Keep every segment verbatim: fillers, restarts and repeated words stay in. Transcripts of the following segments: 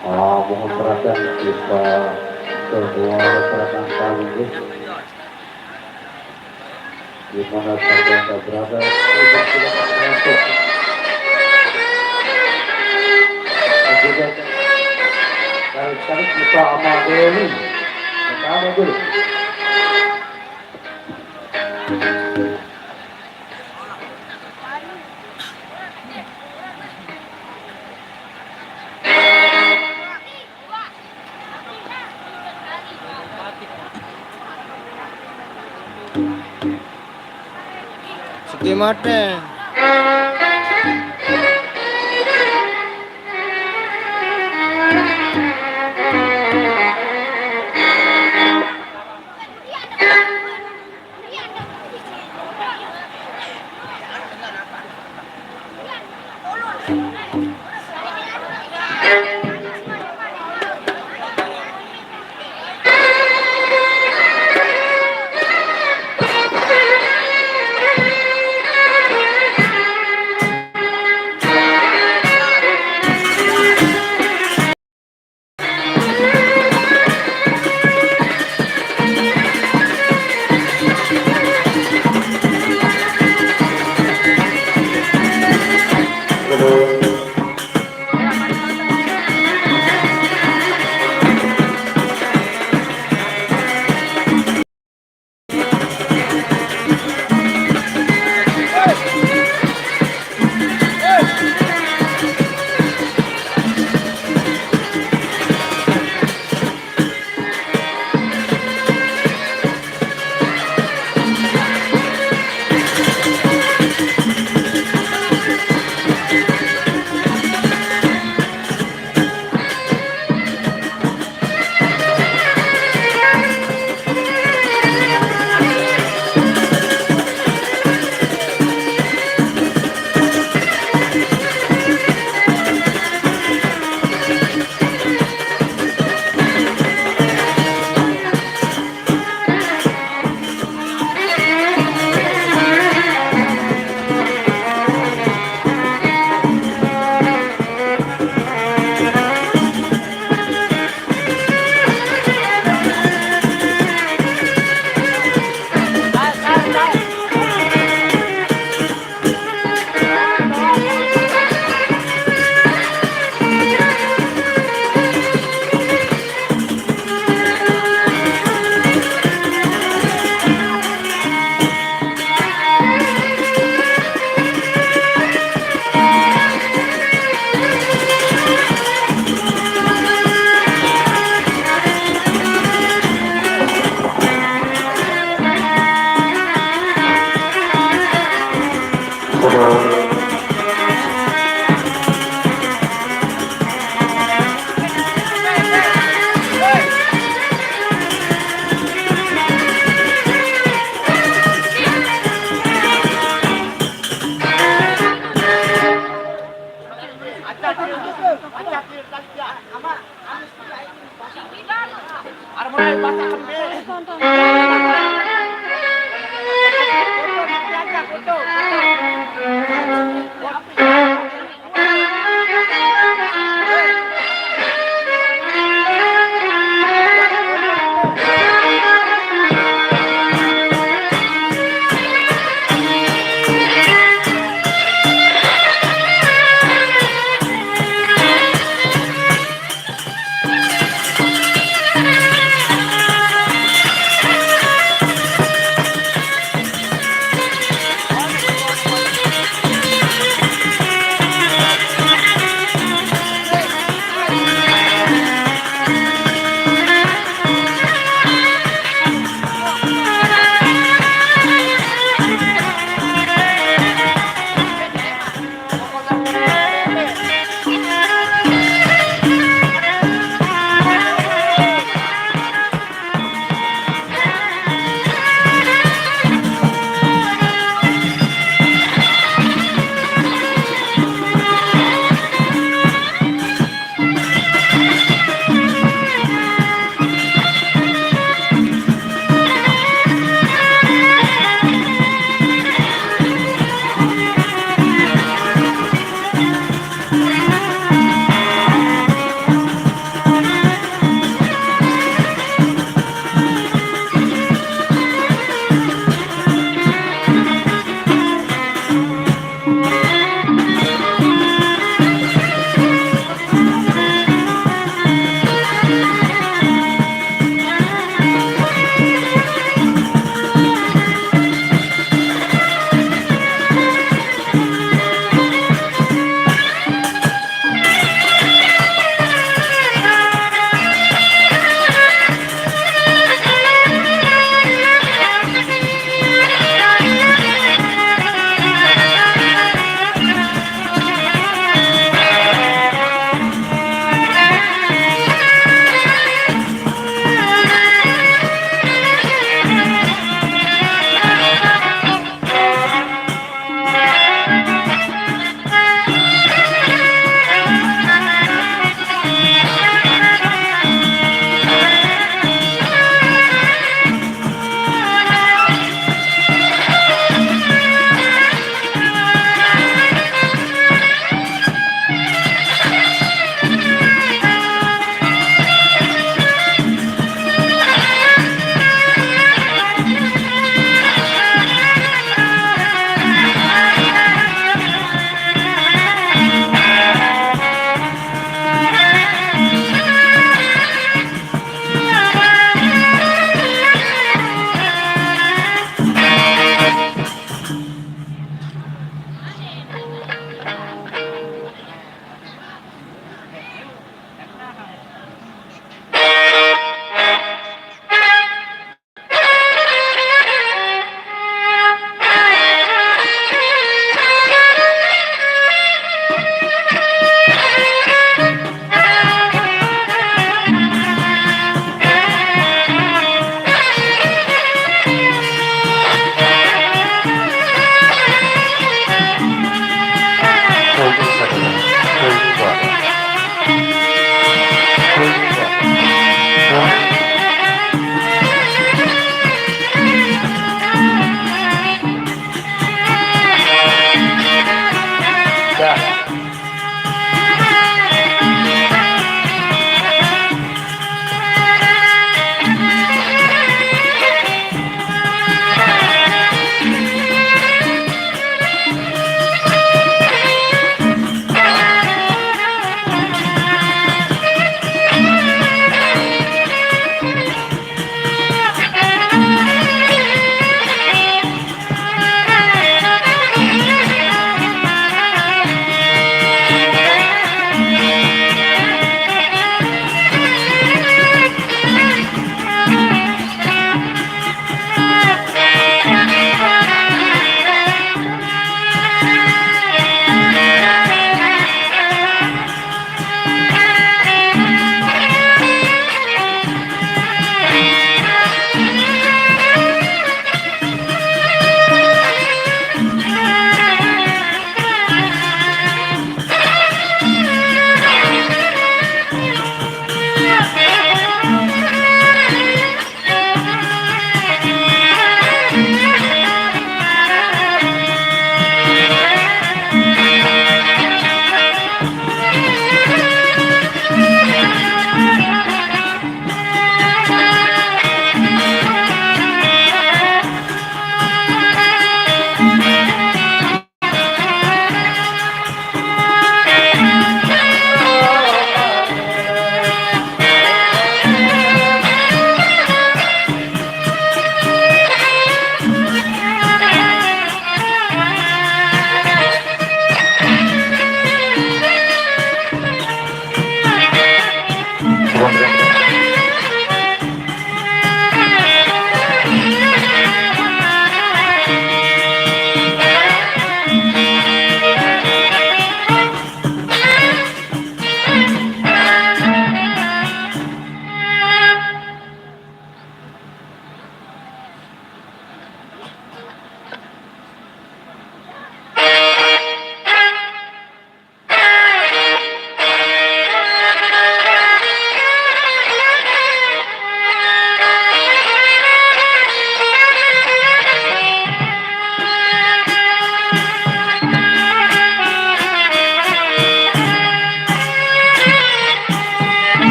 Ah, mohon perhatian kita semua rekan-rekan kami, ya. Di mana saja Anda berada, kita silakan masuk. Dan juga tarik-tarik bersama Dewi. Bersama dulu. Sugimate.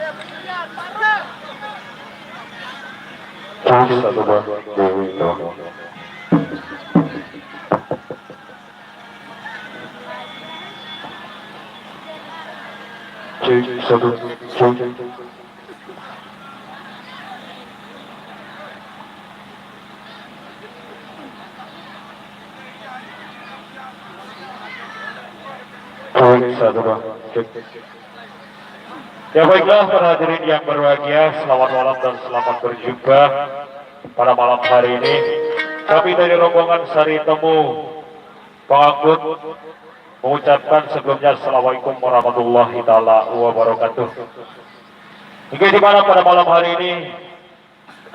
Cek satu, dua. Cek satu, cek. Cek satu, dua. Cek. Ya, baiklah, para hadirin yang berbahagia, selamat malam dan selamat berjumpa pada malam hari ini. Kami dari rombongan Sari Temu Pangangkut mengucapkan sebelumnya Assalamualaikum warahmatullahi taala wabarakatuh. Hingga di mana pada malam hari ini,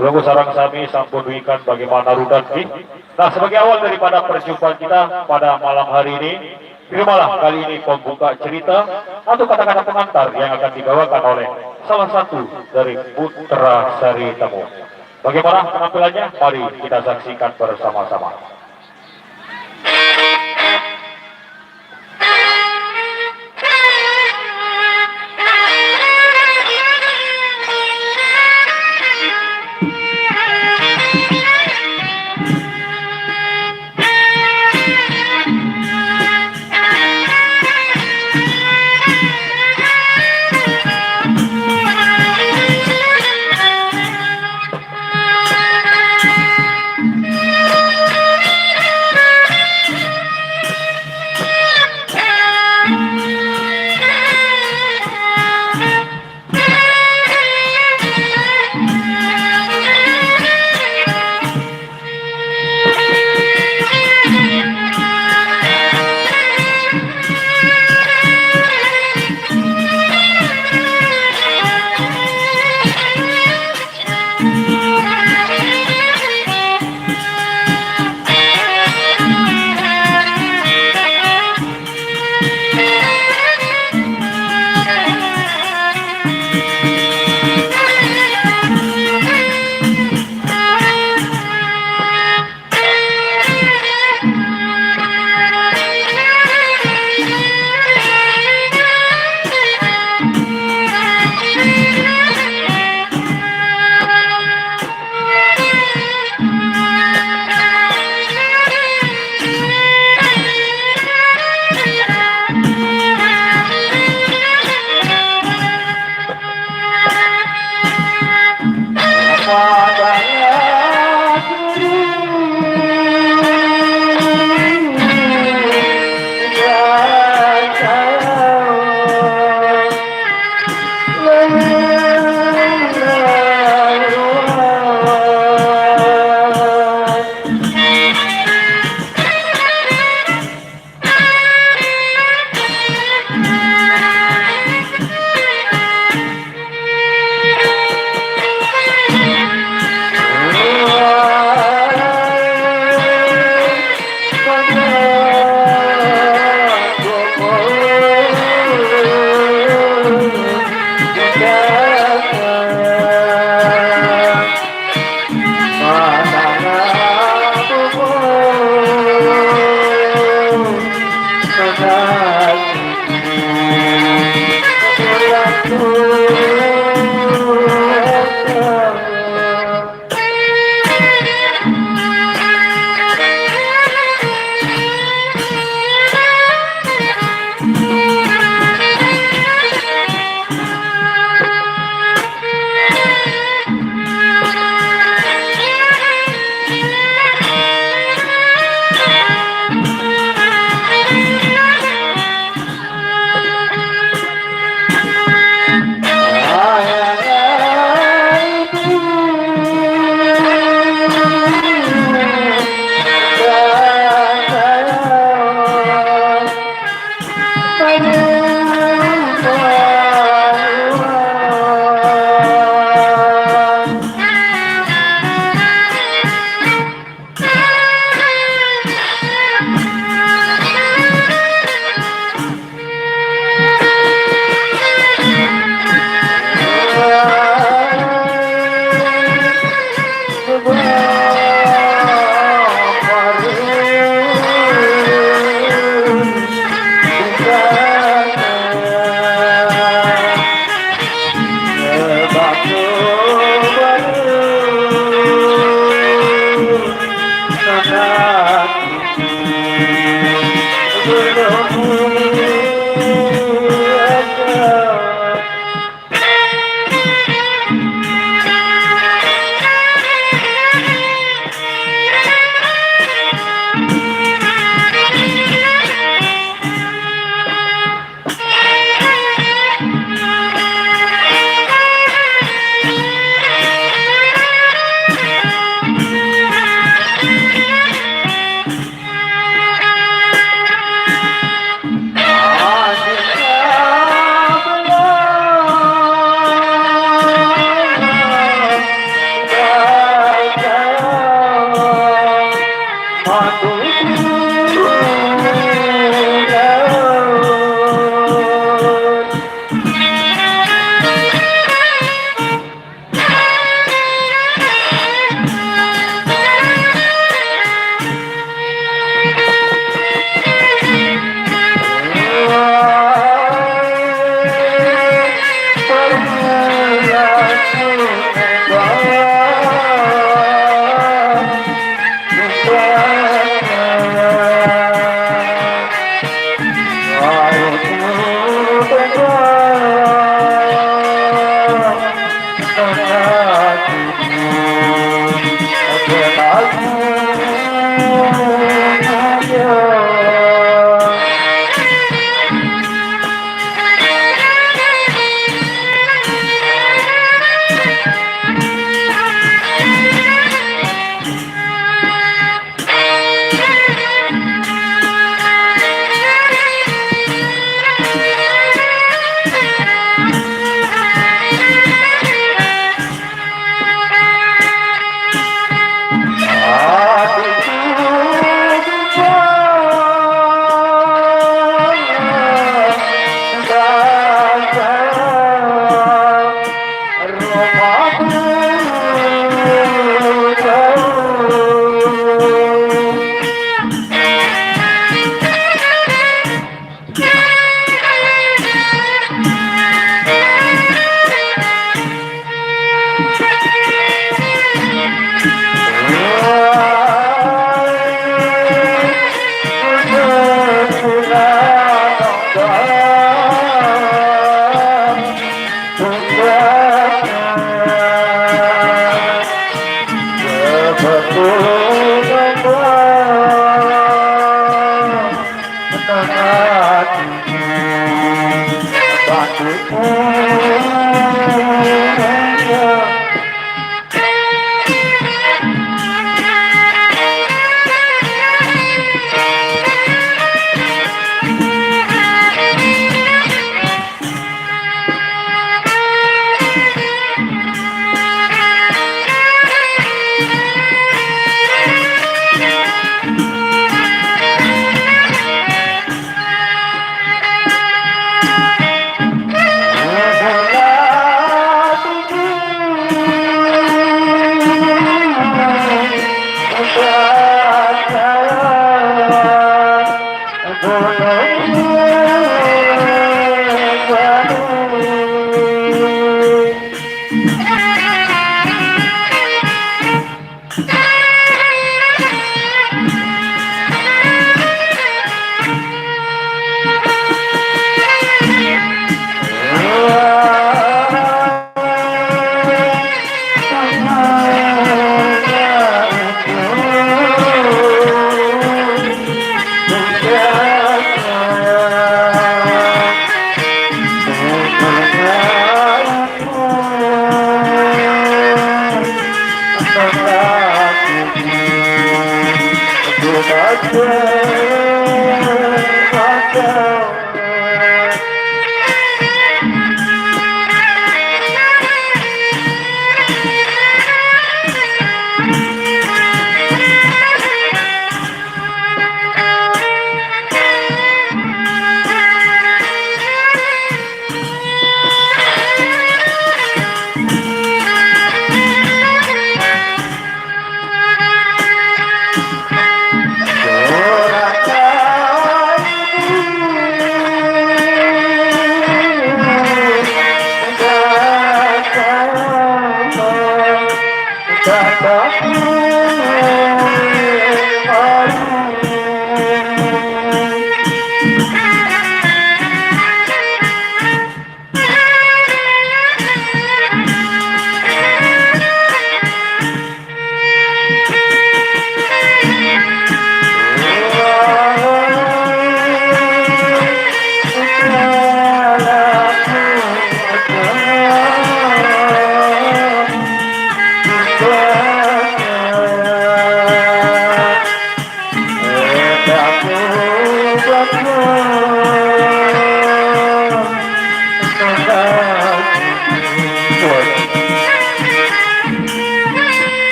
Pelungguh sareng sami sampun wikan bagaimana rudat, nggih. Nah, sebagai awal daripada perjumpaan kita pada malam hari ini, terimalah kali ini pembuka cerita atau kata-kata pengantar yang akan dibawakan oleh salah satu dari Putra Sari Temu. Bagaimana penampilannya? Mari kita saksikan bersama-sama.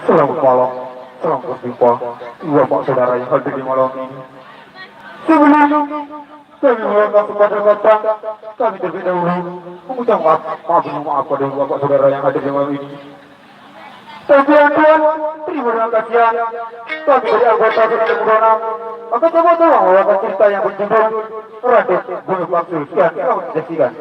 Salam kepala, salam kepala, iya, Pak, saudara yang hadir di malam ini. Sebelum kami melakukan kepada datang, kami terlebih dahulu mengucapkan maaf, maaf, maaf pada Bapak Saudara yang hadir di malam ini. Tuan, Tuan, terima dengan kasihan kami dari anggota Saudara Mudana Oke, coba tolong bawakan cerita yang berjudul Raden Gunung Maksud. Sekian, selamat menyaksikan.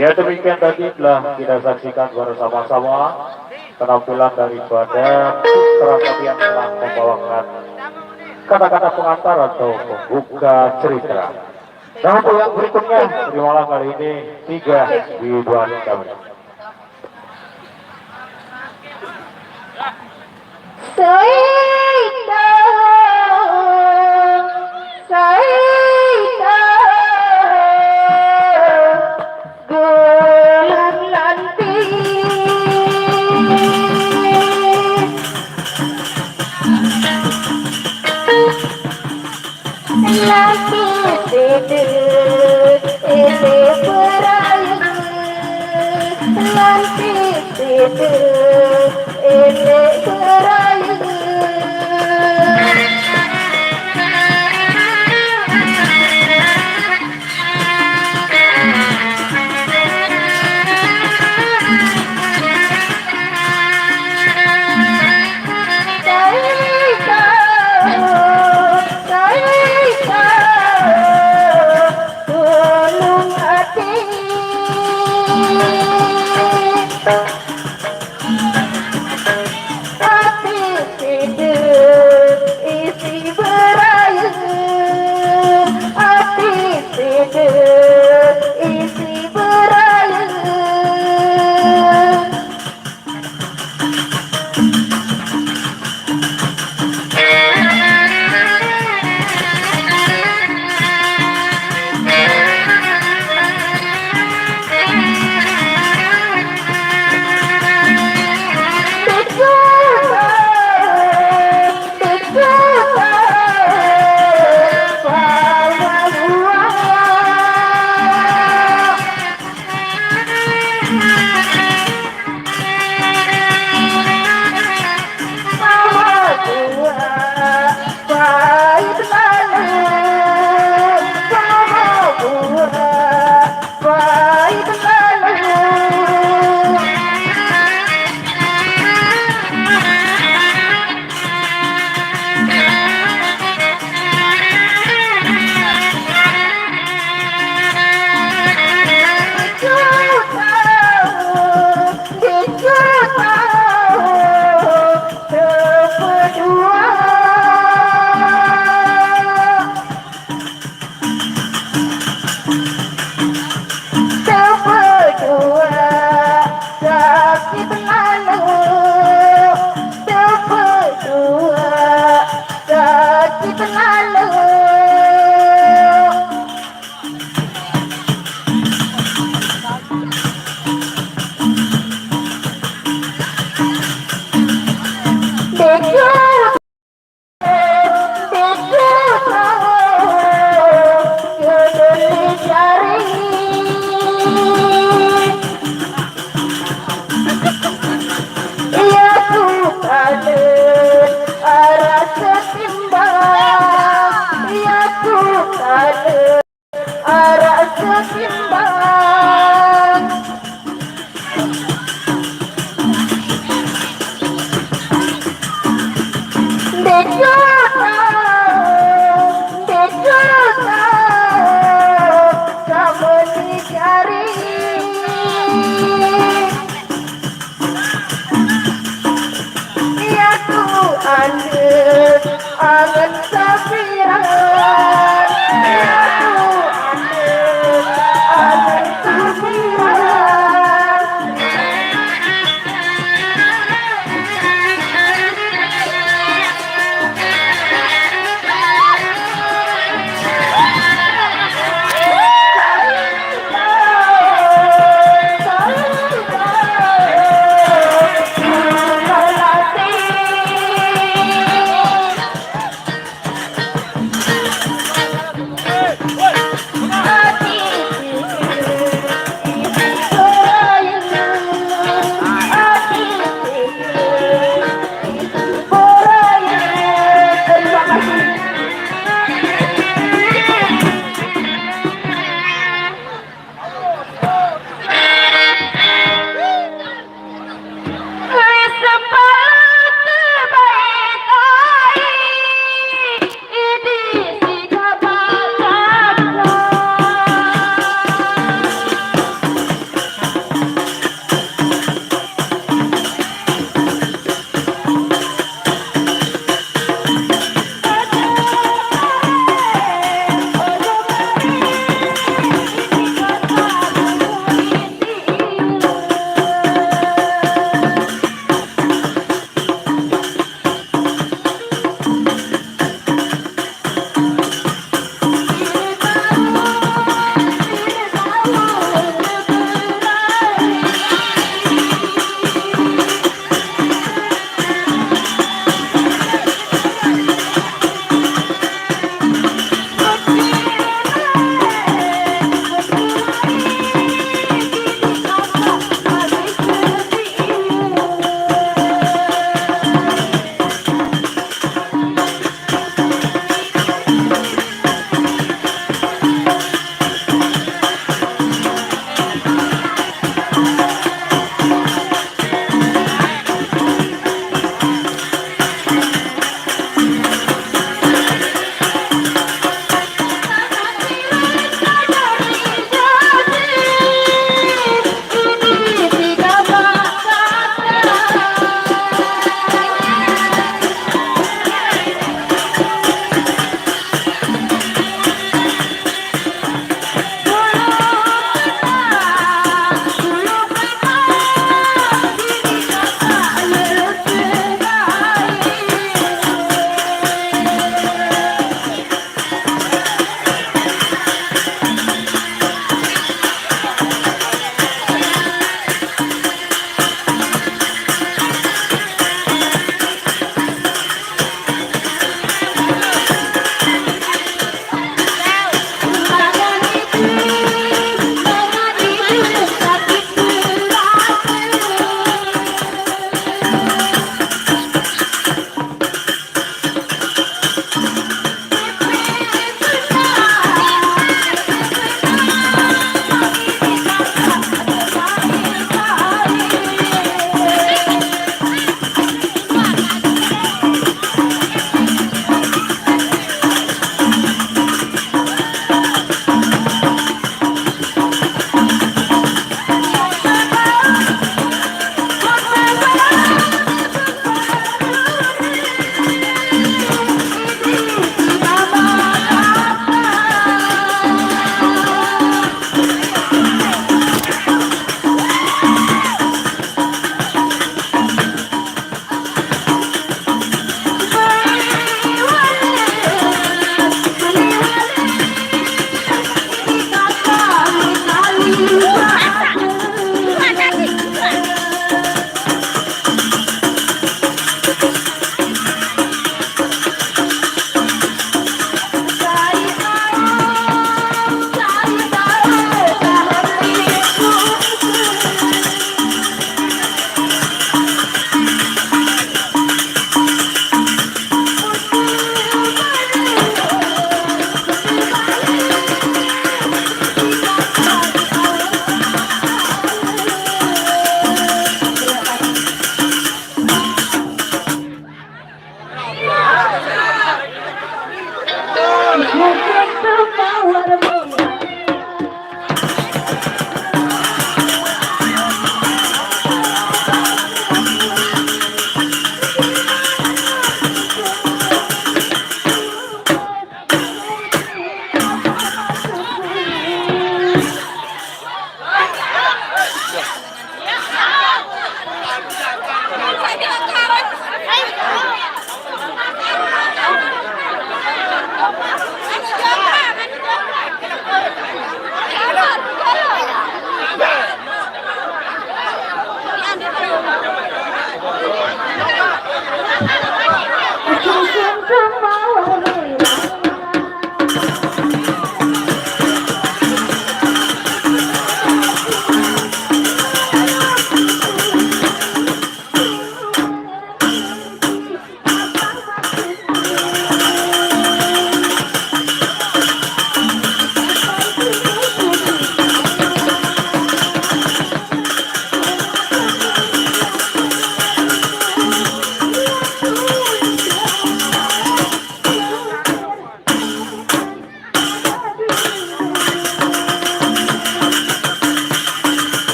Ya, demikian tadi telah kita saksikan bersama-sama penampilan daripada Putra Sapi yang telah membawakan kata-kata pengantar atau pembuka cerita. Nah, untuk yang berikutnya, terimalah kali ini tiga di dua kami. Saita, saita, gulung nanti. Lantik tidur, ini berayu. Lantik tidur, ini berayu. Ati sida isi berayu, ati sida isi berayu.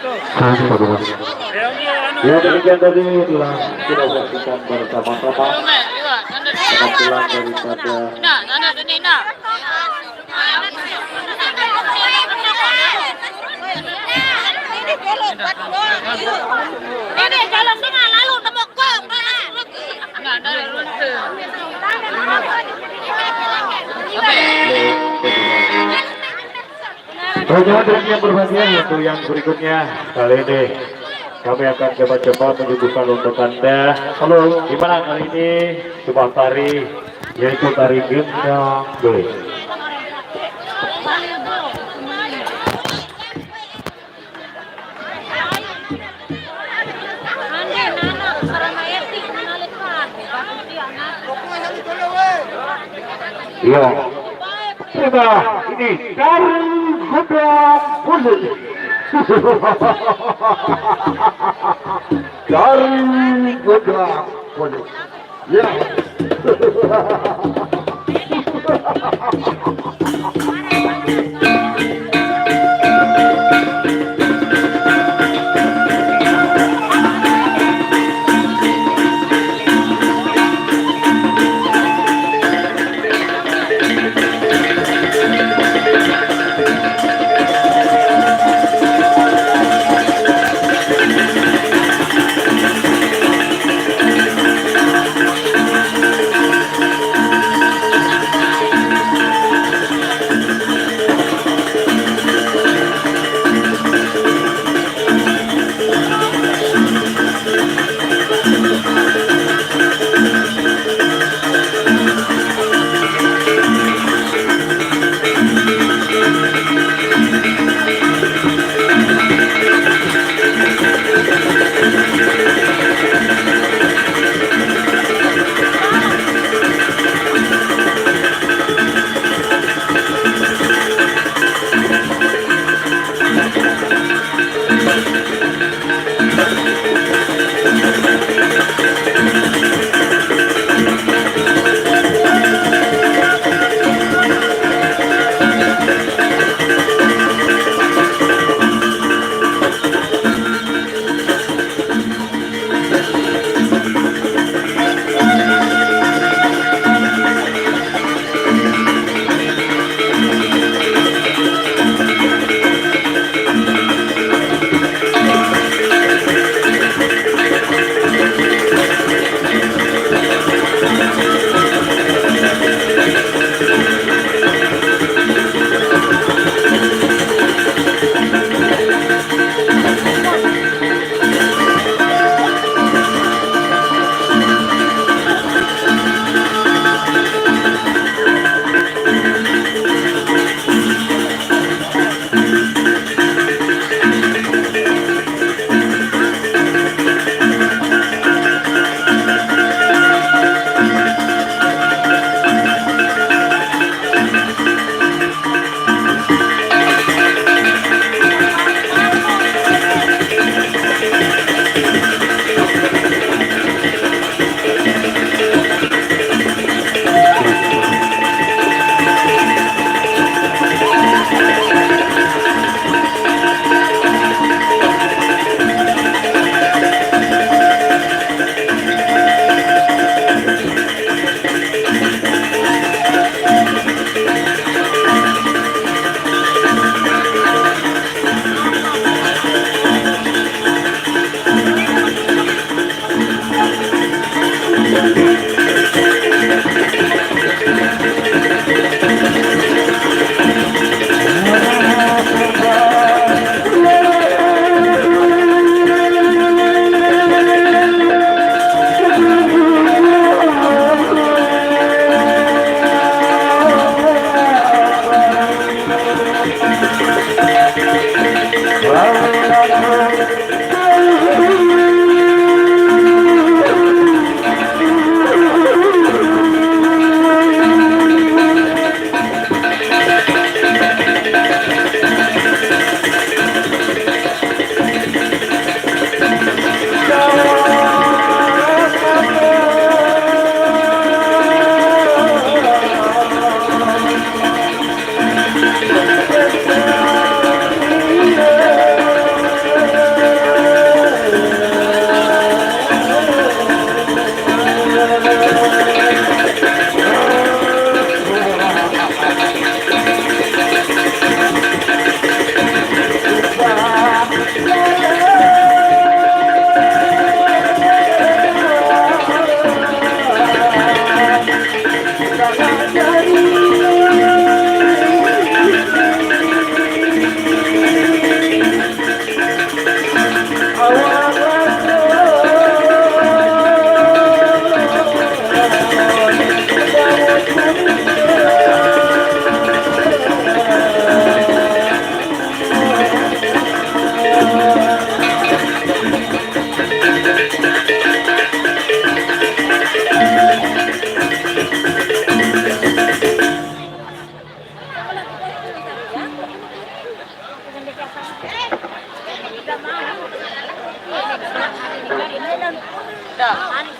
Saya suka banget. Ya, demikian tadi telah kita saksikan bersama-sama penampilan daripada Oke, hadirin yang berbahagia, untuk yang berikutnya, kali ini kami akan coba-coba menyuguhkan untuk Anda. Halo, gimana kali ini sebuah tari, yaitu tari gendang beli. Iya. Coba ini dari Gudang Kulit. Dari Gudang Kulit. Ya.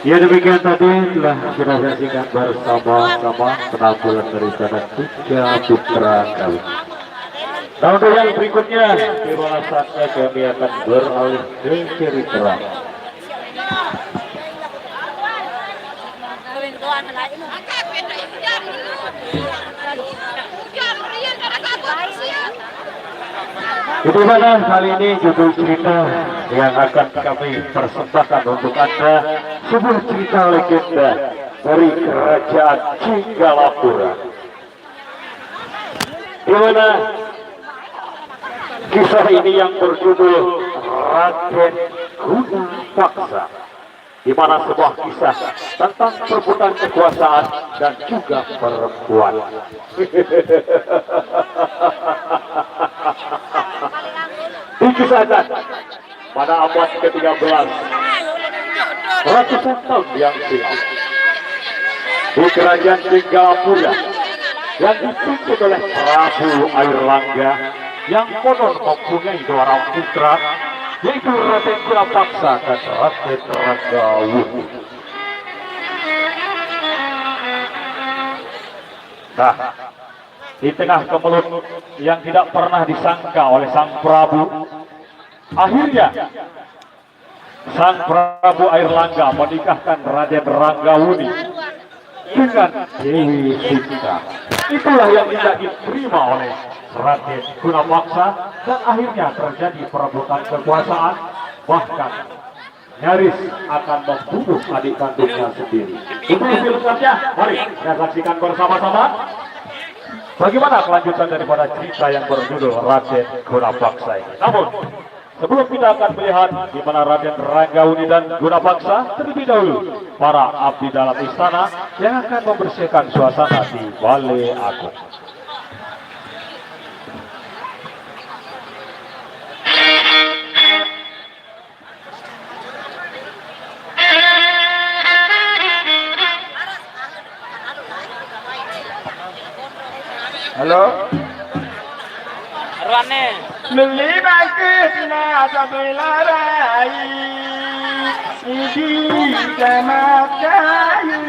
Ya, demikian tadi telah kita saksikan bersama-sama penampilan daripada tiga putra kami. Nah, untuk yang berikutnya, di mana saatnya kami akan beralih ke cerita. Di mana kali ini judul cerita yang akan kami persembahkan untuk Anda, sebuah cerita legenda dari kerajaan Cinggalapura. Di mana kisah ini yang berjudul Raden Guna Paksa, di mana sebuah kisah tentang perebutan kekuasaan dan juga perempuan. Dikisahkan pada abad ketiga belas, ratusan tahun yang silam, di kerajaan Cinggalapura yang dipimpin oleh Prabu Airlangga yang konon mempunyai dua orang putra, yaitu Raden Guna Paksa dan Raden Ranggawuni. Nah, di tengah kemelut yang tidak pernah disangka oleh sang Prabu, akhirnya sang Prabu Airlangga menikahkan Raden Ranggawuni dengan Dewi Sinta. Itulah yang tidak diterima oleh Raden Guna Paksa dan akhirnya terjadi perebutan kekuasaan, bahkan nyaris akan membunuh adik kandungnya sendiri. Untuk filmnya, mari kita saksikan bersama-sama bagaimana kelanjutan daripada cerita yang berjudul Raden Guna Paksa ini. Namun, sebelum kita akan melihat di mana Raden Ranggawuni dan Guna Paksa, terlebih dahulu para abdi dalam istana yang akan membersihkan suasana di Balai Agung. Halo? Arwane. Luli bagus na sabila rai. Idi jamat kayu.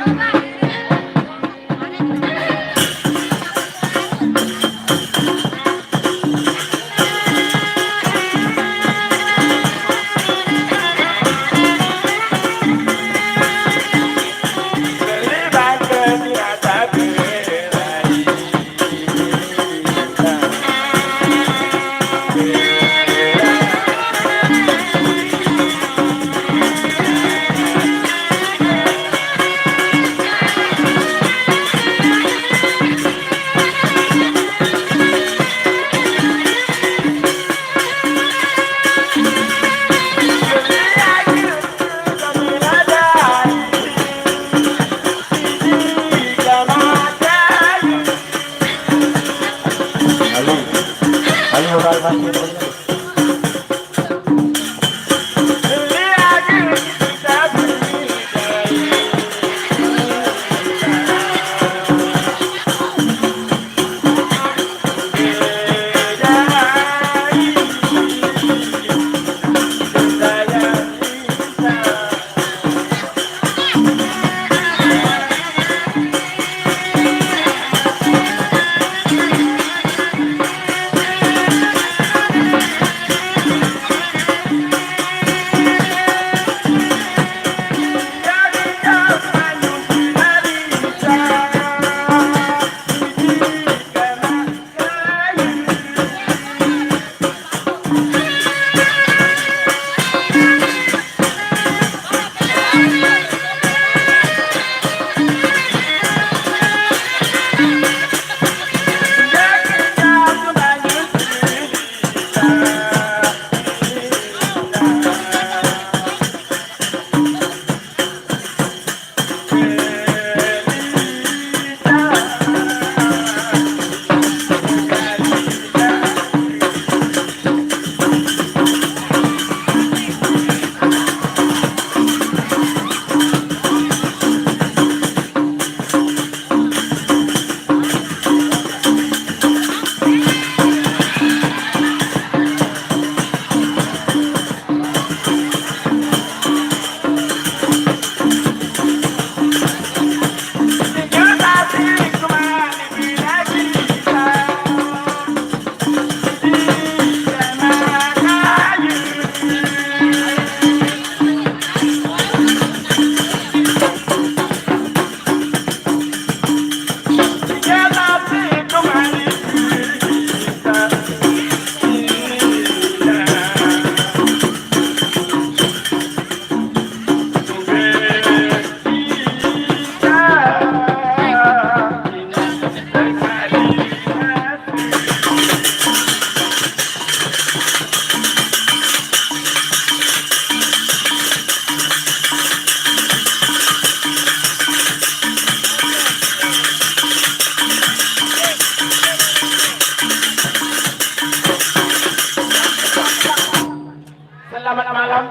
Selamat malam.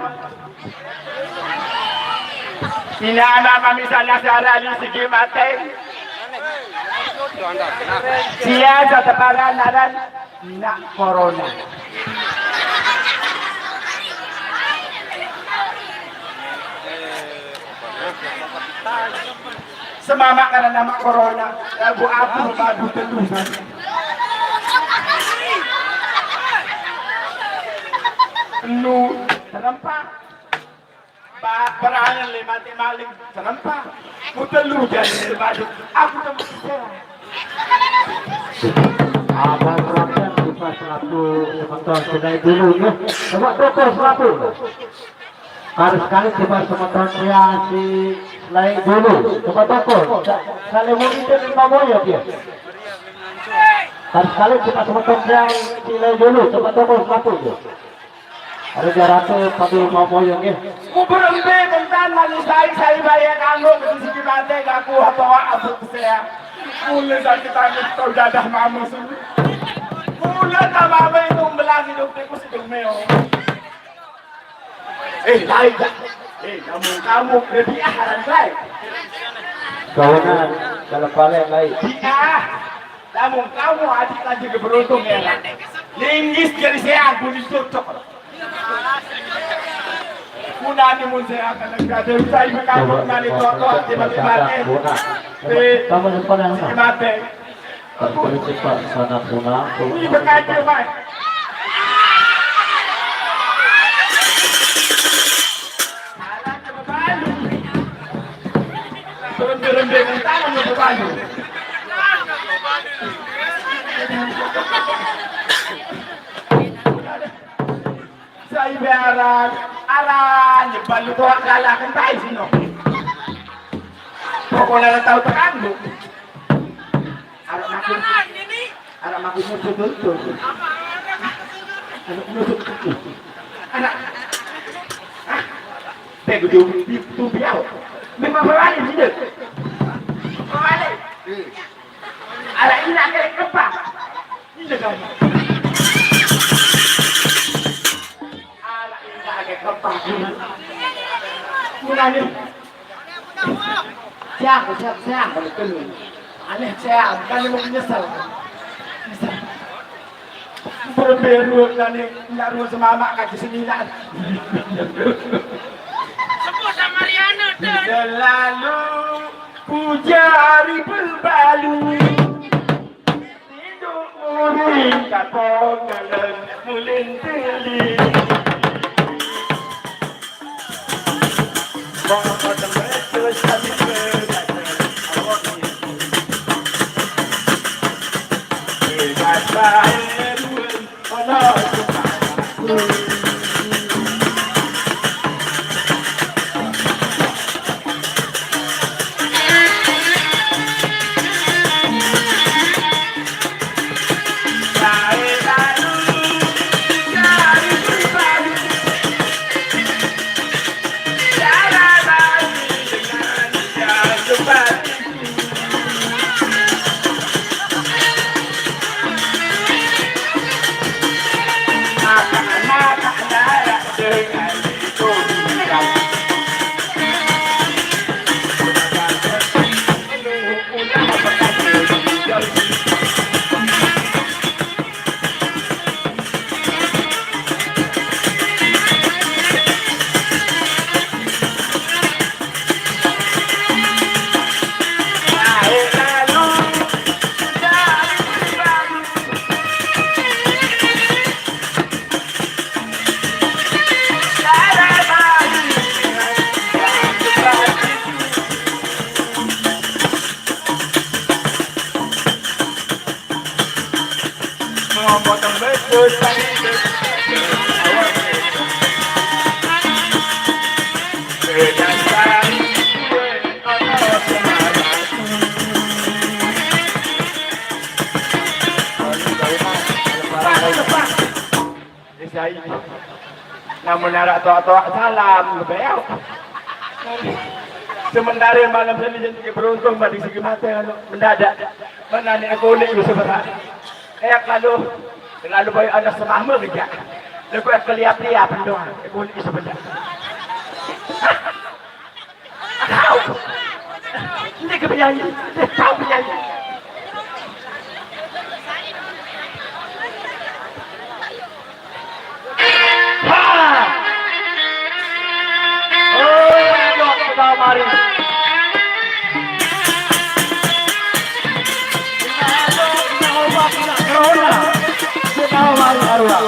Sina anak mami sanak sara di sigi mate. Sia sateparan aran nak corona. Semamak karena nama corona. Lagu aku badu telu saja. Telu serempak. Ba perangan le mati maling serempak. Ku telu jadi badu. Aku temu. Apa perhatian kita selaku semeton sudah dulu nih. Coba dokter selaku. Harus sekali coba semeton ya si lain dulu. Coba dokter. Kalau mau itu lima moyo dia. Harus sekali coba semeton ya si lain dulu. Coba dokter selaku. Ada jarate pada mau moyo nggih. Ku berembe bentan manis baik saya bayar kanggo ke sisi mate gaku atau apa saya. Mulai sakit sakit tau jadah mama sini. Mulai tak mama itu belang hidup ku sedung meo. Eh, lain dah. Eh, kamu kamu lebih aharan baik. Kawanan kalau paling lain. Ah. Lamun kamu adik lagi beruntung ya. Linggis jadi saya aku ditutup. Kuna ni mun saya akan ada saya berkabut nani toto di mati mati. Kamu yang paling mati. Politik Pak sana puna. Ini berkaca Pak. Turun-turun dengan tangan lu berbaju. Saya biaran, arah nyebalu tuan galak kentai sino. Pokoknya tahu terang lu. Anak makin Anak makin musuh betul. Anak musuh betul. Anak. Ah. Teh gede di tubiau. Memang balik sini. Balik. Anak ini agak kepah. Ini kan. Anak ini agak kepah. Mulanya. Siang, siang, siang, kalau itu. Aneh, siang, kan mau menyesal. Nyesal. Berberu kan nih, nggak ruang semamak kaki senilan. Sebut sama Riana, Ten. Selalu pujari berbalu. Hidup muring kapong dalam mulin teli. Isai. Namun arak toak-toak salam, ngebeok. Sementara malam sini jadi beruntung pada segi mata anu mendadak. Mana ni aku ni bisa berat. Kayak lalu, lalu baik anak semama kerja. Aku akan lihat-lihat doang. Aku ni sebentar. Tahu. Ini ke penyanyi. Dia tahu penyanyi. Ha! Oh, jok, kita mari. Kita obat, kita corona. Kita mari, arwah.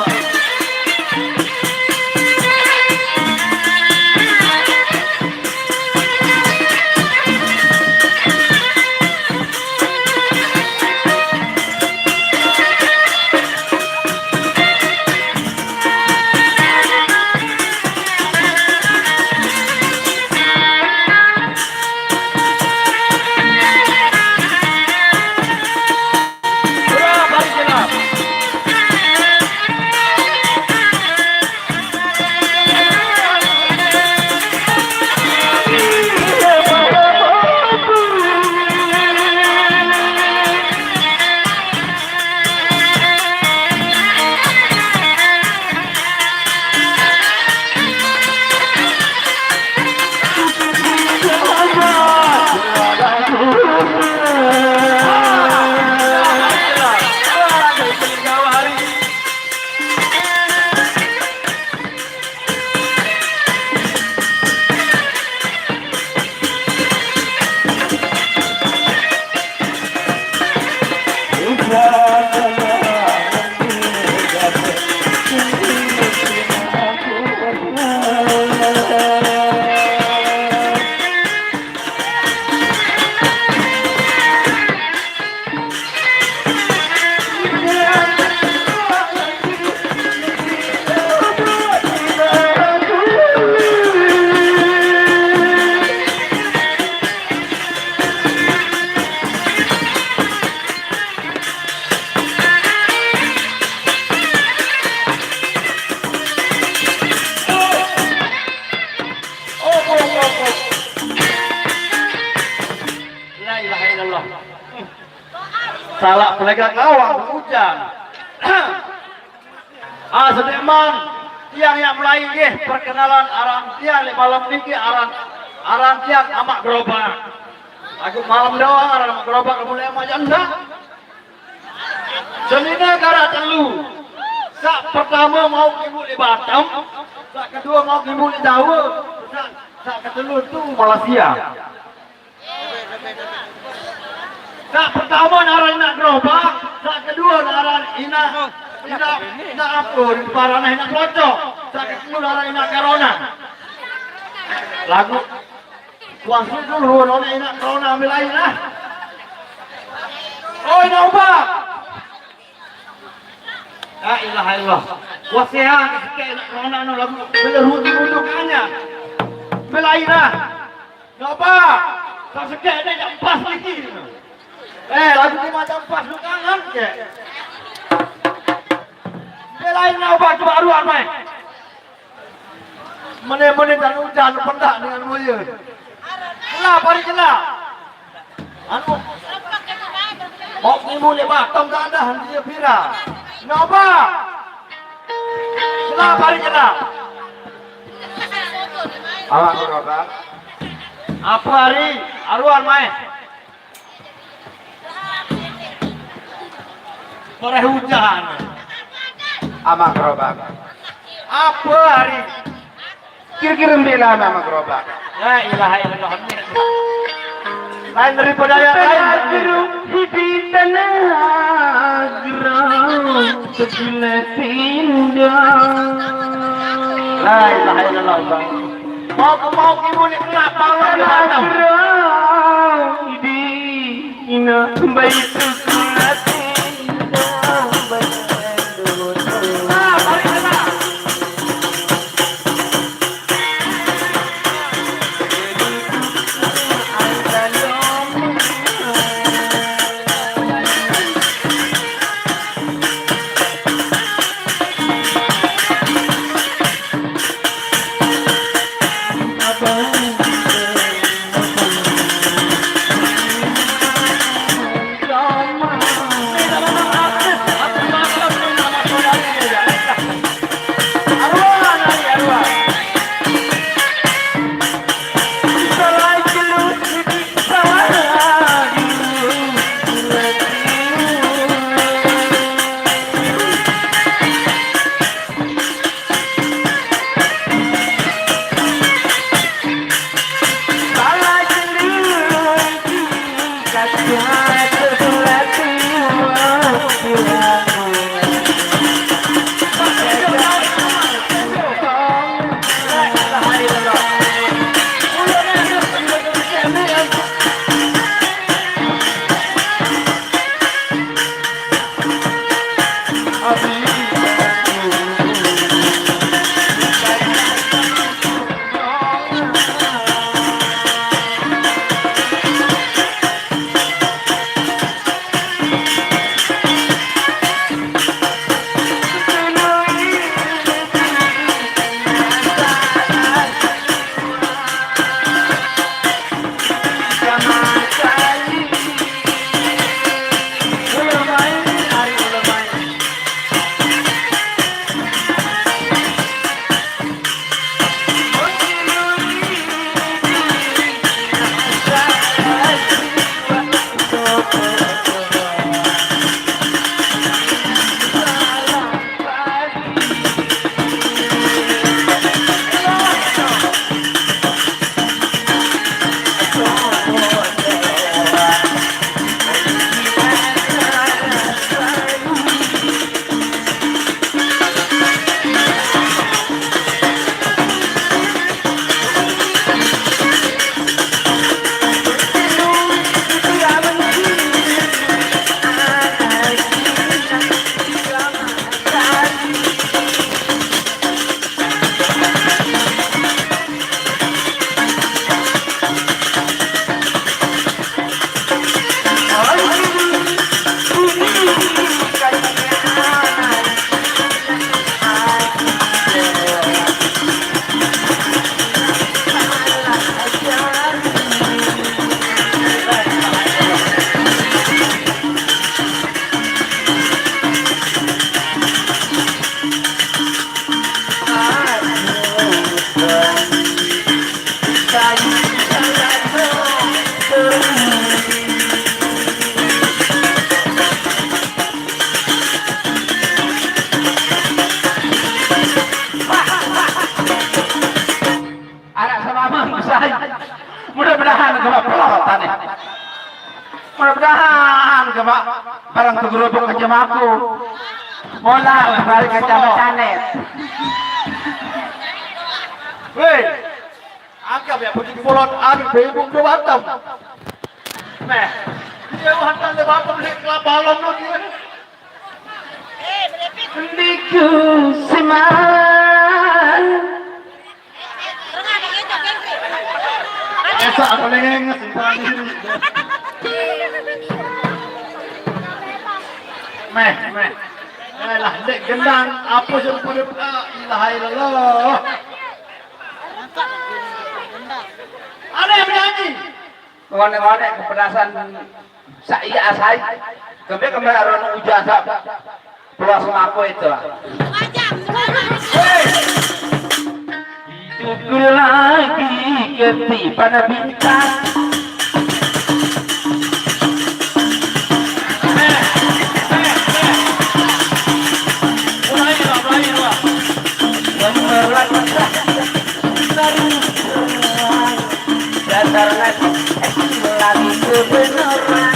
La ilaha illallah. Salah pelegak lawang hujan. Ah, sedeman tiang yang mulai nggih perkenalan aran tiang leq malam niki aran, aran tiang Amaq Gerobak. Laguq malam doang aran Amaq Gerobak, mulai amaq janda. Senine karaq telu. Saq pertame mauq ibu leq Batam, saq kedue mauq ibu leq Jawa, saq, saq ketelu tu Malaysia. Saq pertame naran inaq gerobak, saq kedue naran inaq, inaq, inaq ape, paranah inaq pelocok, saq ketelu naran inaq corona. Laguq kuase dulu none inaq corona ambil lain lah. Oh, inaq ubak. La ilaha illallah. Wah, sehat sikit nak corona no lagu. Bila rugi rujuk hanya. Bila ira. Napa? Tak sikit ni jam empat lagi. Eh, lagu ni macam pas lu kangen ke? Bila ira ubak coba ruan mai. Mene-mene dan ujan pendak dengan mulia. Kelap hari kelap. Anu. Mau timu lebat, tong tak ada, dia viral. Napa? Kelap hari kelap. Awak berapa? Apa hari? Aruan mai. Bareh ujan. Amaq Gerobak. Apa hari? Kira-kira mbilan Amaq Gerobak. La ilaha illallah. Lain daripada yang lain. Hidup di tanah gerang sebelah tindak. La ilaha illallah, Bang. Mau ke mau ibu ni kenapa Allah di Batam? Ina baitul kulatin. Anak sama mama saya. Mudah-mudahan kema pelot aneh. Mudah-mudahan kema barang kegerobok ke jemaku. Mola balik ke jamaah canet. Weh, anggap ya putih bolot aduh bebuk do batam. Meh, dia hantam de batam di kelapa halom lo dia. Diku seman. Esa aku lengeng simpan diri. Meh, meh. Alah, dek gendang, apa sih pada, ah, ilaha illallah. Ada yang menyanyi. Ngonek-ngonek kepedasan. Sa iya asai. Kebe kebe aron ujan sa. Puas mako itu. Hidupku lagi ketiban bintang. Mulai, Pak, mulai, Pak. Memeran dasar lagi lagi kebenaran.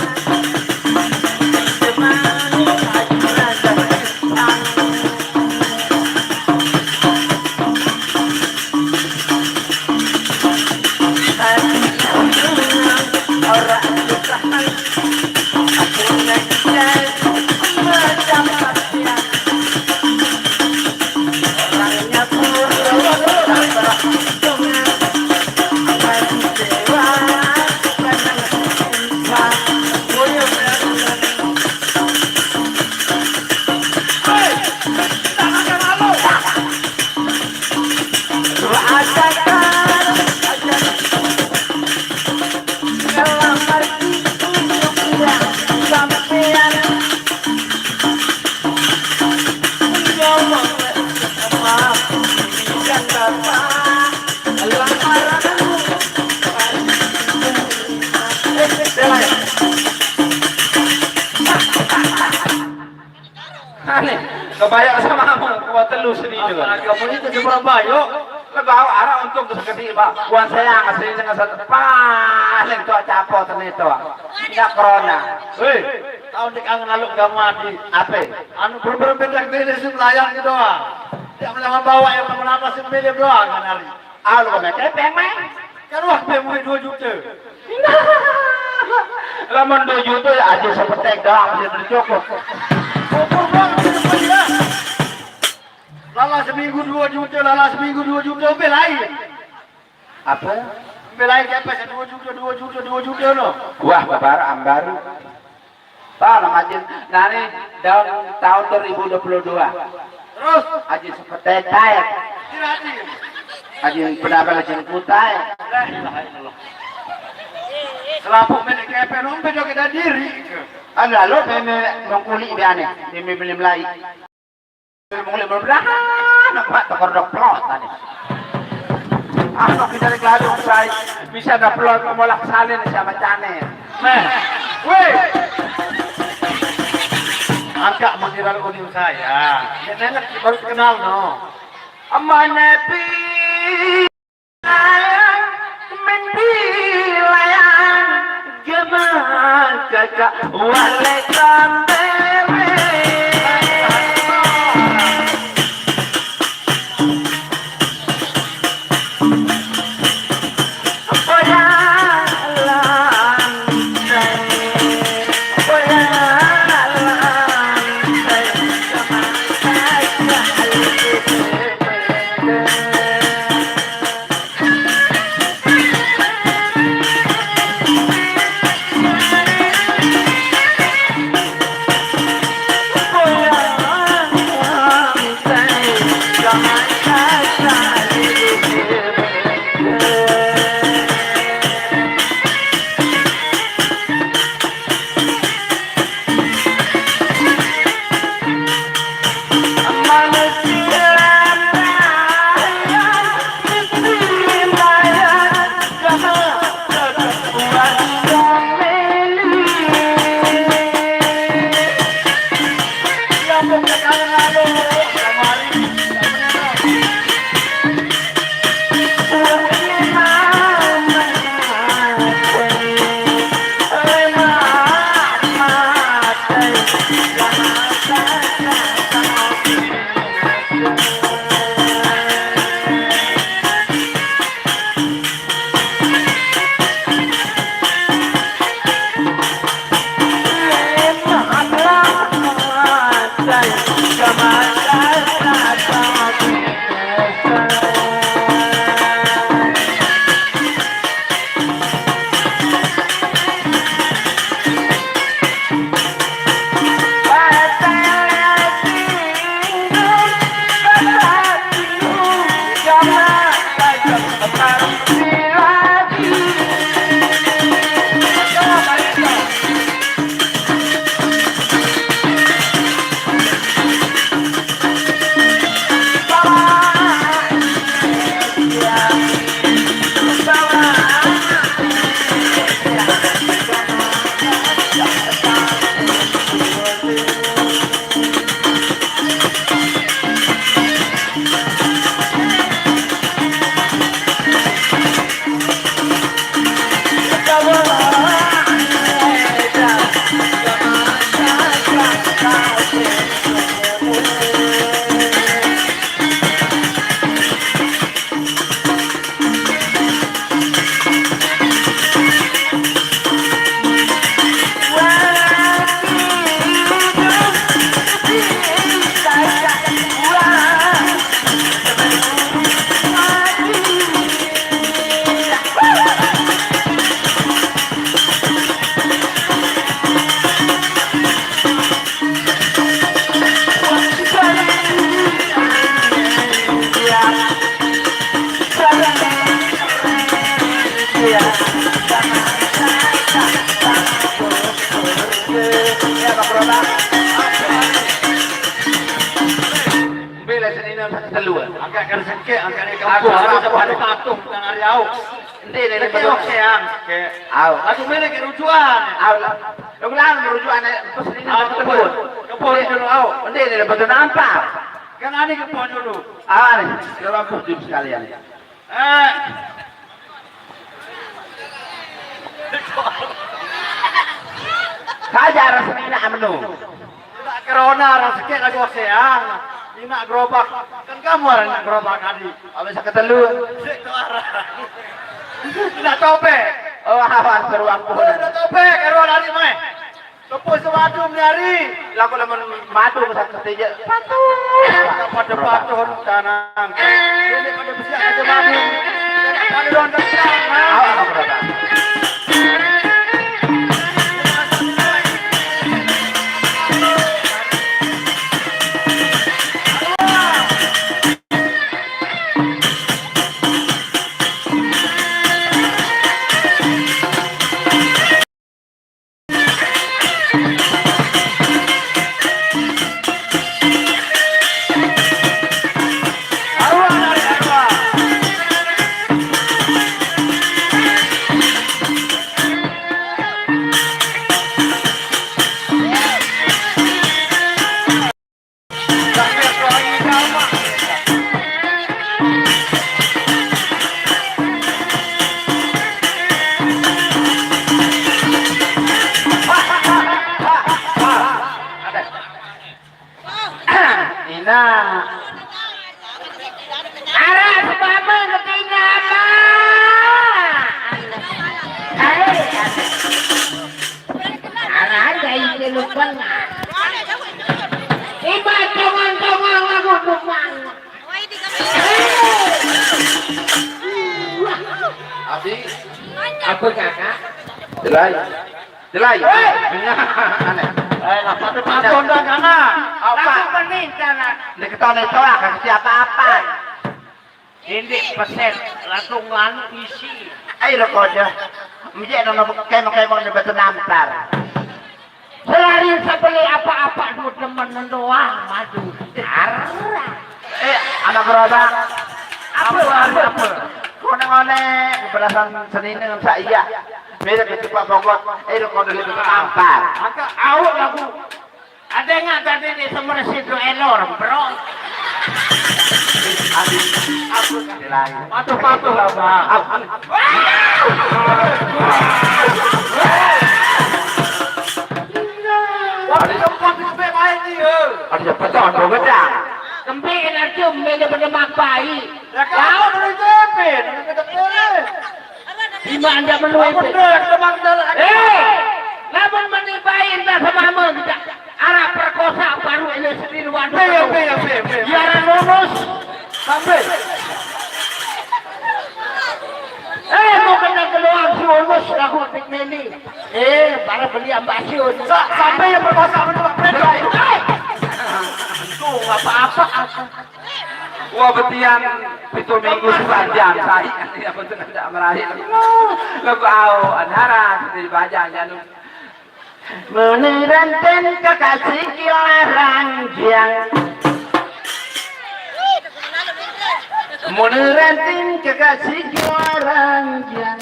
Aneh, kebayang sama ama, kuat telu seni itu. Apa kamu itu di Surabaya? Lebawa arah untuk terus gede, Pak. Buat saya ngasih dengan satu paling tua capo ternyata. Tidak corona. Hei, tahun di kangen lalu gak mati. Apa? Anu berbeda beda sih melayang gitu ah. Tidak melawan bawa yang mengenapa sih milih doang kan hari. Ah, lu kena kepeng, Mai. Kan wah, dia mulai dua juta. Lamun dua juta ya aja sepetek doang bisa beli cukup. Ukur doang bisa beli ya. Lala seminggu dua juta, lala seminggu dua juta, ambil lain. Apa? Ambil lain siapa sih dua juta, dua juta, dua juta no. Wah, babar ambaru. Pak, nama Ajin, nani daun tahun dua ribu dua puluh dua. Terus? Ajin sepetek taek. Kira Ajin. Ajin penambal Ajin kutai. La ilaha illallah. Selapuq mene kepe nombe joget diri. Anu lalo mene mengkuli biane, mimi beli melai. Mengkuli belahan, apa tekor dok pelot tadi. Aku kita di Gladung, say. Bisa ada pelot molak salin sama cane. Meh. Weh. Angkat mengira uning saya. Nenek baru kenal no. Ama Nabi. Enggak kan sengke, angkat dari kampung, ada patung, patung, bukan hari au. Endi ni, endi betul? Sengke, seang, sengke. Au. Aku milik rujukan. Au lah. Aku lah rujukan, eh, pas ini. Au, nak kebun. Kebun dulu, au. Endi ni, betul nampak. Kan ani kebun dulu. Ah, ni, coba kebun sekalian. Eh. Saja rasanya nak menu. Nak corona, rezeki lagu seang. Ini nak gerobak. Kan kamu orang nak gerobak tadi. Habis sakit telu. Sik tu arah. Nak topek. Oh, awan seruang pun. Nak topek, karuan hari mai. Tepuk semadu menyari. Lagu lamun madu masa ketiga. Patuh. Pada patuh tanang. Ini pada besiak aja madu. Pada ronda tanang. Awak nak berapa? Ina. Arah sebama ketinggalan. Hai. Arah aja ini lupa. Iba tongan-tongan lagu tumang. Abi, apa kakak? Jelai. Jelai. Hei! Aneh. Eh, lah, pada pantun dah, kana. Apa? Aku pening, kana. Dia ketawa, dia tolak, kasih apa-apa. Indik peset, langsung nganu isi. Ayo, rokok aja. Mijek nono kemo-kemo ni betul nampar. Selari sebeli apa-apa, duit temen doang, madu. Arah. Eh, anak gerobak. Apa, apa, apa? Kone-kone, belasan senine ngan sak iya. Mirip itu Pak Bogor. Eh, lu kode itu tampar. Maka awak lagu. Ada nggak tadi di Semersi itu elor, bro? Aduh, aku kan lain. Patuh-patuh lah, Bang. Aku. Wah, tempat itu baik main nih, ya. Ada pesan, bro, gedang. Kembe energi, mele benda makai. Ya, kau dari Jepin, dari Jepin. Di mana anda menurut? Apa benar, teman-teman? Eh, lamun menibain tak sama kita. Arah perkosa baru ini sendiri, waduh. Iya, iya, iya, iya, iya. Biar lulus. Sampai. Eh, mau kena keluar si Ulus, lagu Tik Meni. Eh, para beli ambasiun. Sa-, sampai yang berkuasa menolak mereka. Itu nggak apa-apa. Wah, betian pitu minggu sepanjang saya. Ya, betul, tidak meraih. Lagu au, anara, sudah dibaca, jangan. Menirantin kekasih kilarang jiang. Menirantin kekasih kilarang jiang.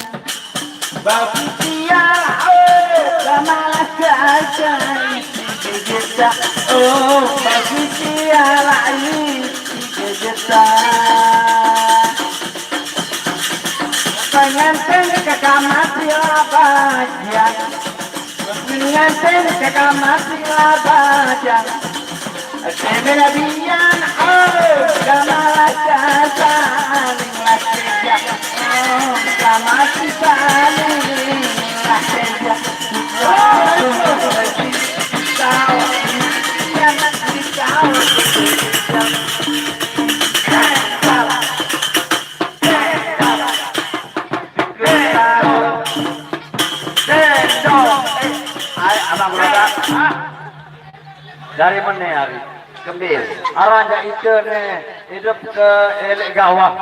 Bagi tiara, oh, lama lagi aja. Kita, oh, bagi tiara, kita. Pengantin ke kamar dia bahagia. Pengantin ke kamar dia bahagia. Temen bian, oh, kamar saling lagi. Oh, kamar saling lagi. Oh, Hai, Abang Roda. Dari mana hari? Kembir. Arah jak ite ne, hidup ke elek gawah.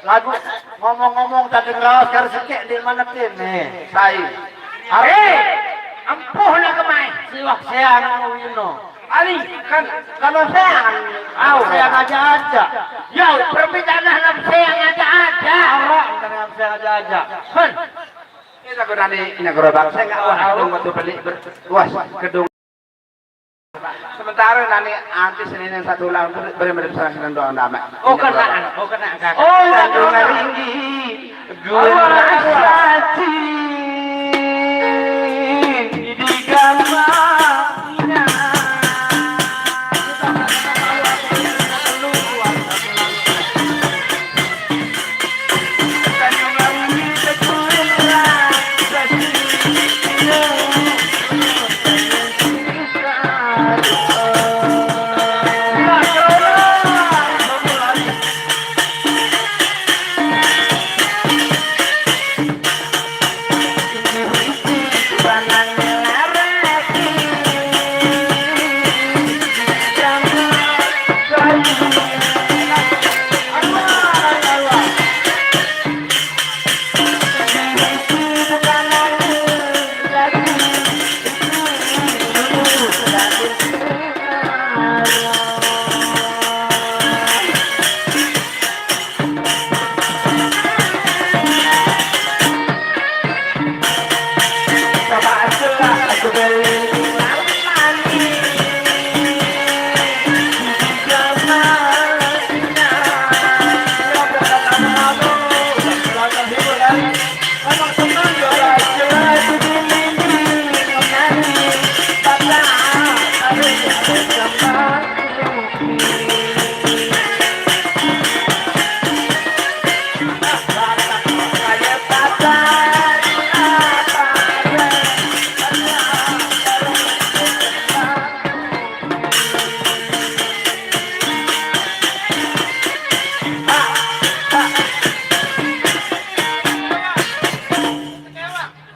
Lagu ngomong-ngomong tak dengar, sekarang sekek di mana tin ne? Sai. Eh, empuh nak kemai. Siwak seang wino. Ali, kan kalau saya, au, saya ngajak-ajak. Ya, permintaan anak saya ngajak-ajak. Arah, kan saya ngajak-ajak. Kan. Ini lagu nani, ini gerobak. Saya nggak wah, gedung waktu beli ber-, wah, gedung. Sementara nani anti Senin yang satu ulang tu beri mereka serang senang doang damai. Oh, kenaan, oh, kenaan, kakak. Oh, iya, kenaan. Ringgi. Gua rasa di gambarnya.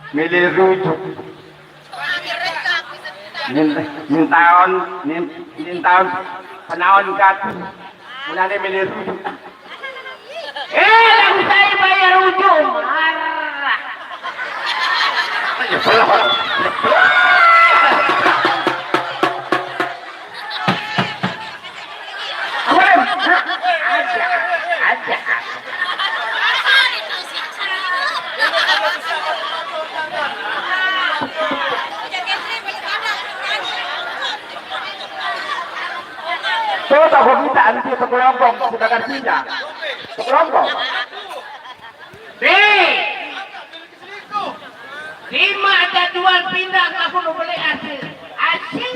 Milih rujuk. Nin, nin taon, nin, nin taon, penaon katu. Mulane milih rujuk. Eh, lagu saya bayar rujuk. Marah. Aja, aja. Coba kau minta nanti sekelompok, sedangkan pindah. Sekelompok. Di. Lima jadwal pindah aku mau beli hasil. Hasil.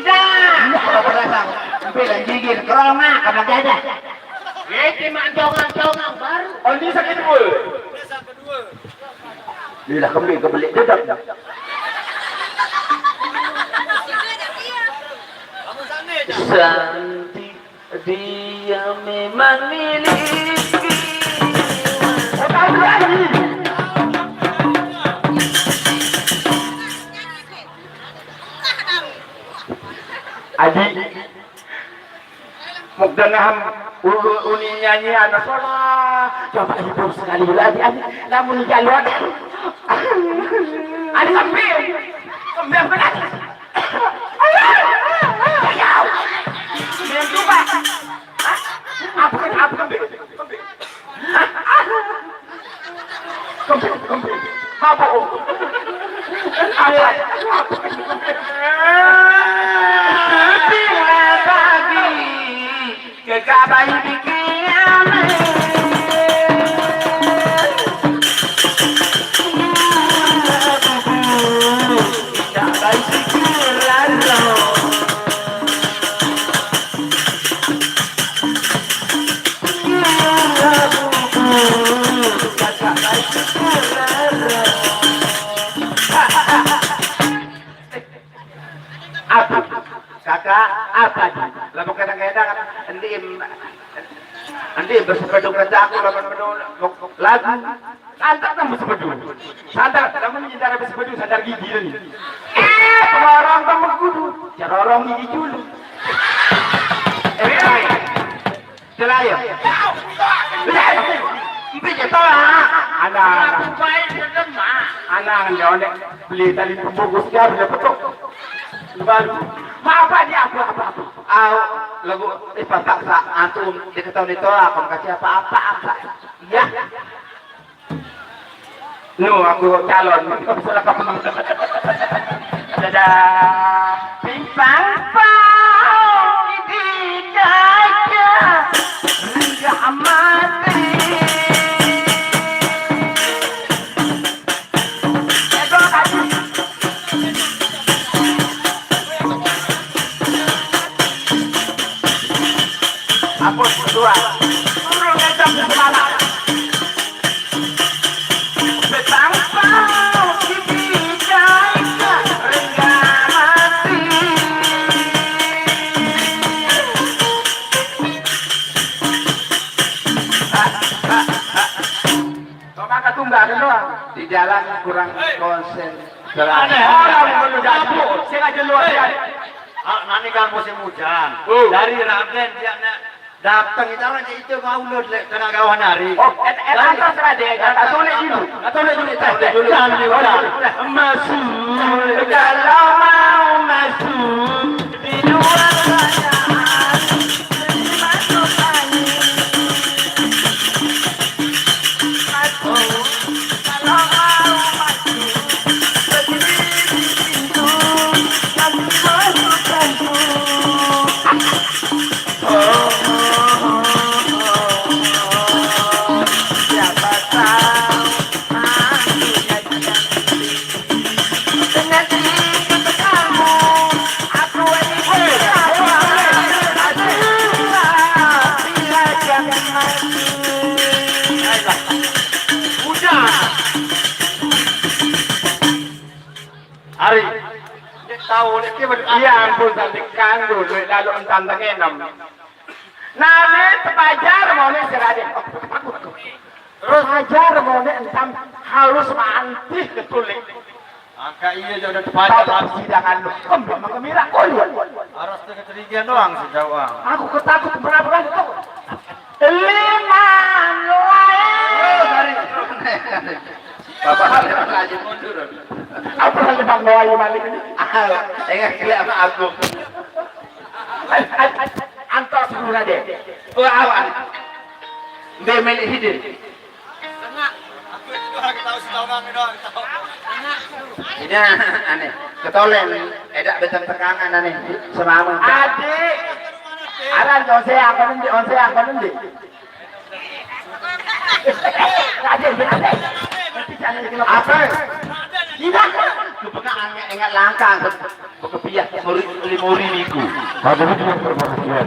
Dah. Iya, kalau berasa. Sampai dan gigir, kerongak, sama jadah. Eh, cuma jongang-jongang baru. Oh, ini sakit dua. Bila kembali ke beli dedek. Santi, dia memang miliki. Aji, muk dengah ulu uni nyanyi anak sekolah. Coba hidup sekali lagi, Aji. Namun jalur. Aji sambil. Sambil benar. Ayo. Ayo. Sambil coba. Hah? Apa, apa, sambil. Sambil. Kempit, kempit. Apa, Om? Apa? Apa? Bila bagi kekabai pikiran. Kekabai pikiran. Apa? Kakak, apa ni? Lamun kadang-kadang nanti, nanti bersepedung kerja aku lamun menung lagu. Santai kan bersepedung. Santai, lamun nyintar bersepedung, santai gigi ni. Eh, pelorong kamu kudu, cerorong gigi dulu. Eh, baik. Selain. Empi kita lah. Anak, anak. Anak, anak, beli tali pembungkus dia, beli petok. Baru. Apa dia, apa, apa, apa? Au, lagu, eh, papak sa antum diketahui itu, aku kasih apa-apa, apa? Iya. Lu, aku calon. Salah kamu. Dadah. Pimpang pau di dada, enggak mati. Hapus, dua. Turun, encok di kepala. Betang pau di bidai, rengga mati. Kok kakak tunggakan doang? Di jalan kurang konsen. Aneh. Orang perlu dapur. Sing aja luar biasa. Ah, nanti kan musim hujan. Uh. Dari Raden dia nak datang itu aja itu maulud lek tengah kawan hari. Oh, et et atas Raden. Kata tulis dulu. Kata tulis dulu. Kata tulis dulu. Jangan diulang. Masuk. Kalau mau masuk di luar sana, masuk angin. Hari. Dia tahu, dia, dia. Iya ampun, cantik kanggo, duit lalu entan tengenem. Nane tepajar mau nih si Raden. Terus? Tepajar mau nih entan halus mantih ketulik. Angka iya, jauh udah tepajar. Tahu lah. Persidangan lu, kembang mengembira. Oh, iya. Harus tengah terigian doang sejauh. Aku ketakut berapa kali tuh. Lima lain. Oh, sorry. Bapak Halim lagi mundur. Apa lagi Bang Noai Malik ini? Ah, tengah gila sama aku. Antos guru Raden. Oh, awan. Dia milik hidin. Ini aneh. Ketolen. Edak beteng tekangan aneh. Semama. Adik. Aran onse aku nanti, onse aku nanti. Raden, Raden. Apa? Tidak. Kepekaan ingat langkah. Bekepiah muri, muri niku. Hadirin yang berbahagia,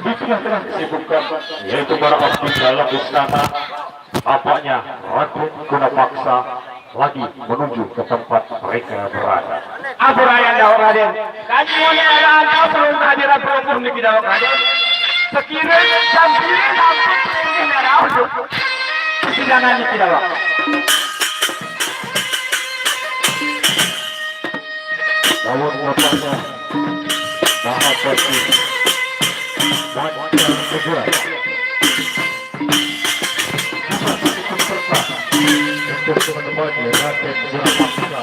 di tengah-tengah kesibukan, yaitu para abdi dalam istana, tampaknya Raden Guna Paksa lagi menuju ke tempat mereka berada. Ampun ayah dawak Raden. Kami mohon arahan sebelum kehadiran pelungguh niki dawak Raden. Sekiranya sampai sampai pelungguh darah untuk persidangan niki dawak. Lawan bapaknya Maha Bakti Banjar Kedua. Bukan ikut serta untuk menemani Raden Guna Paksa.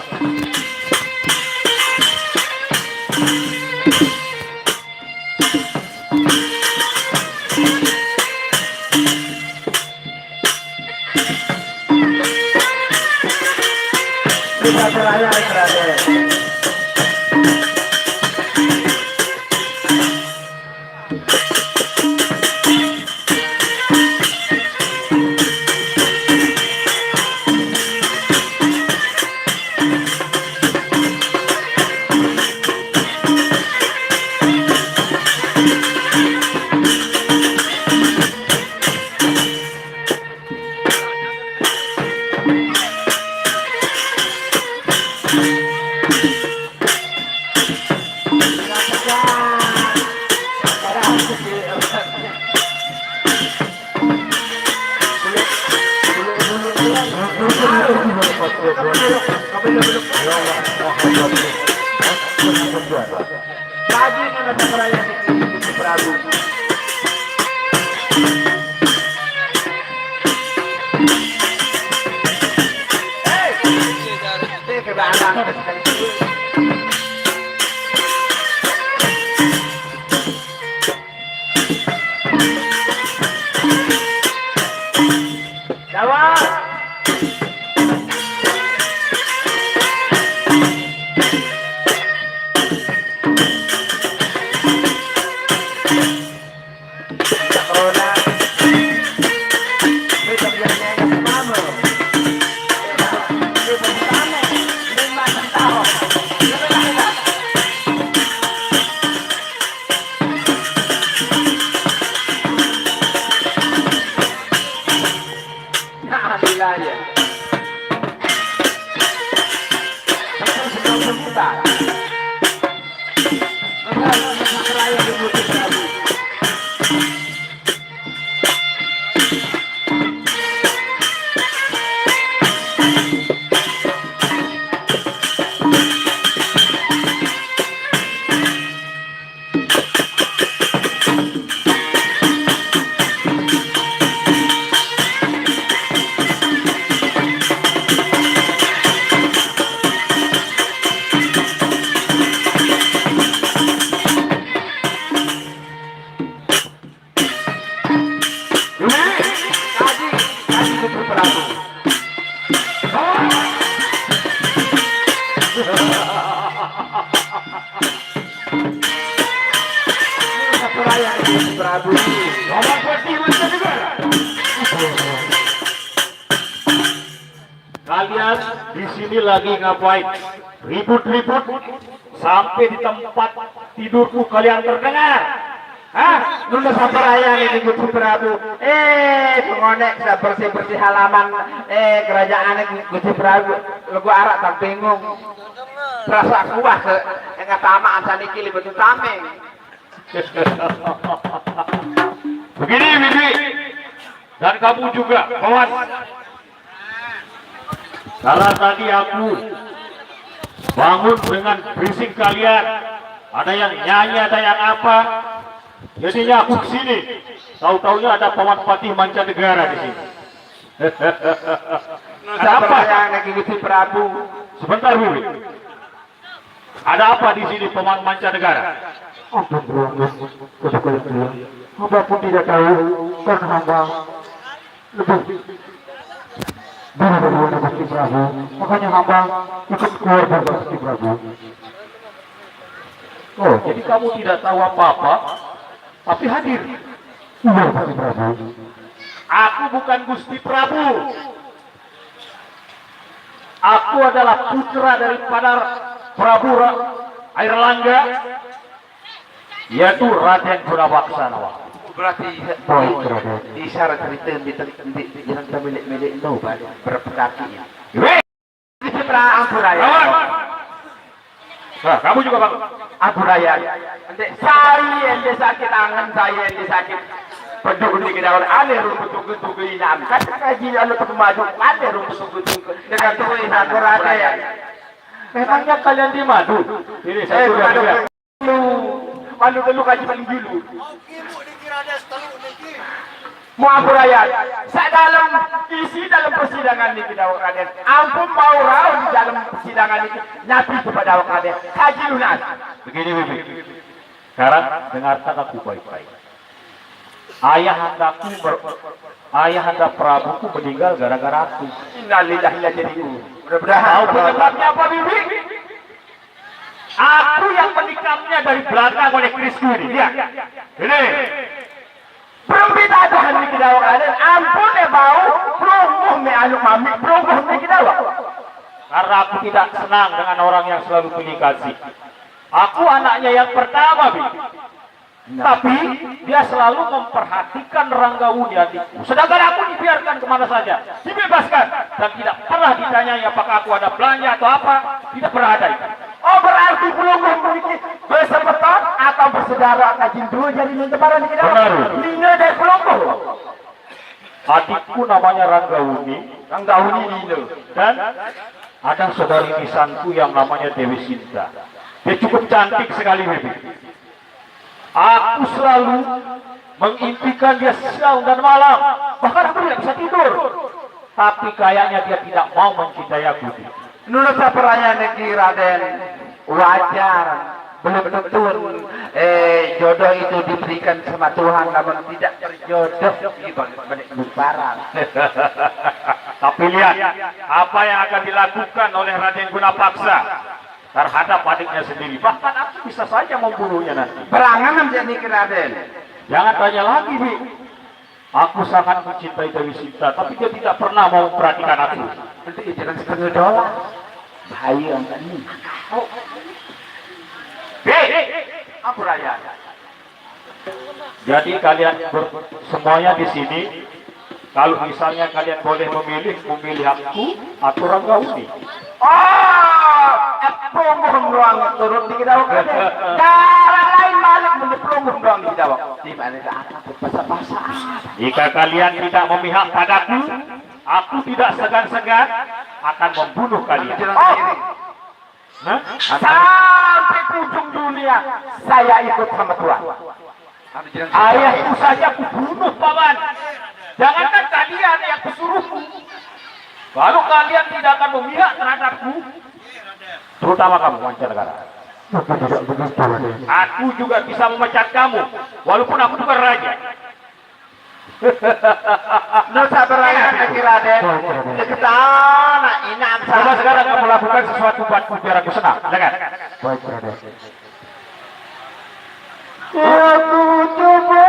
Kita terakhir, Raden. Lagi mana tak percaya Gusti Prabu. Hei, kita ke belakang. Prabu. Kalian di sini lagi ngapain? Ribut-ribut sampai di tempat tidurku kalian terdengar. Hah? Nunda sabar ayah ini Gusti Prabu. Eh, pengonek sudah bersih-bersih halaman. Eh, kerajaan ini Gusti Prabu. Lagu arak tak bingung. Rasa kuah ke enggak tamaan saniki betul tameng. Begini, Bibi. Dan kamu juga, kawan. Karena tadi aku bangun dengan berisik kalian. Ada yang nyanyi, ada yang apa. Jadinya aku ke sini. Tahu-taunya ada Paman Patih Mancanegara di sini. Ada apa? Sabar ayah ini Gusti Prabu. Sebentar, Bibi. Ada apa di sini, Paman Mancanegara? Ampun, Rombong, Kedua Kalian. Hamba pun tidak tahu, karena hamba lebih dulu dari Gusti Prabu. Makanya hamba ikut keluar dari Gusti Prabu. Oh, jadi kamu tidak tahu apa-apa, tapi hadir. Iya, Gusti Prabu. Aku bukan Gusti Prabu. Aku adalah putra daripada Prabu Ra-, Air Langga, yaitu Raden Purnabaksana. Berarti baik, Raden. Isyarat cerita di, di, di jalan tamilik-milik no, balik berpekaki. Weh! Citra ampura ya. Lawan. Nah, kamu juga, Bang. Ampura ya. Ente saya ente sakit angen, saya ente sakit. Peduli ke daun aneh rumput tugu-tugu inam. Kata kaji lalu pemadu aneh rumput tugu-tugu. Dengan tuh ini ampura ya. Memangnya kalian di madu? Ini saya Eh, sudah madu. Dulu, malu dulu kaji paling dulu. Mau ampun ayat, sak dalam isi dalam persidangan ini kita Raden. Ampun mau rau di dalam persidangan ini nyapi kepada Raden. Kaji lunas. Begini, Bibi. Sekarang dengarkan aku baik-baik. Ayah andaku ber-, ayah anda Prabuku meninggal gara-gara aku. Innalillahi wa inna ilaihi raji'un. Mudah-mudahan tahu penyebabnya apa, Bibi? Aku yang menikam dia dari belakang oleh kerisku ini. Lihat. Ini. Belum kita ada ni kedawak ada. Ampun ya bau. Pelungguh me anu mami. Pelungguh me kedawak. Karena aku tidak senang dengan orang yang selalu pilih kasih. Aku anaknya yang pertama, Bi. Tapi dia selalu memperhatikan Ranggauni adikku. Sedangkan aku dibiarkan kemana saja, dibebaskan, dan tidak pernah ditanyai apakah aku ada belanja atau apa. Tidak pernah ada itu. Oh, berarti belum memiliki bersepeton atau bersaudara kajin dua jadi minta barang di kita. Benar. Nina dari Pelompo. Adikku namanya Ranggauni. Ranggauni Nina. Dan ada saudari bisanku yang namanya Dewi Sinta. Dia cukup cantik sekali, Bibi. Aku selalu mengimpikan dia siang dan malam. Bahkan aku tidak bisa tidur. Tapi kayaknya dia tidak mau mencintai aku. Menurut saya perayaan negeri Raden, wajar. Belum tentu eh, jodoh itu diberikan sama Tuhan, namun tidak berjodoh di balik bumparan. Tapi lihat apa yang akan dilakukan oleh Raden Gunapaksa terhadap adiknya sendiri. Bahkan aku bisa saja membunuhnya nanti. Berangan menjadi Raden. Jangan tanya lagi, Bi. Aku sangat mencintai Dewi Sinta, tapi dia tidak pernah mau memperhatikan aku. Nanti jangan setengah dolar. Bahaya angkat ini. Oh. Bi, apa raya? Jadi kalian ber-, semuanya di sini, kalau misalnya kalian boleh memilih, memilih aku atau Ranggauni. Oh, pelungguh doang turut di kita. Darah lain balik menjadi pelungguh doang di kita. Di mana ada apa pasal-pasal? Jika kalian tidak memihak padaku, aku tidak segan-segan akan membunuh kalian. Oh. Hah? Sampai ke ujung dunia saya ikut sama Tuhan. Ayahku saja kubunuh, Paman. Jangankan kalian yang kusuruhku. Kalau kalian tidak akan memihak terhadapku, terutama kamu, Mancanegara. Aku tidak begitu, Raden. Aku juga bisa memecat kamu, walaupun aku bukan raja. No sabar ayah, Raden, kita nak inam. Coba sekarang kamu lakukan sesuatu buat biar aku senang. Silakan. Baik, Raden. Aku coba.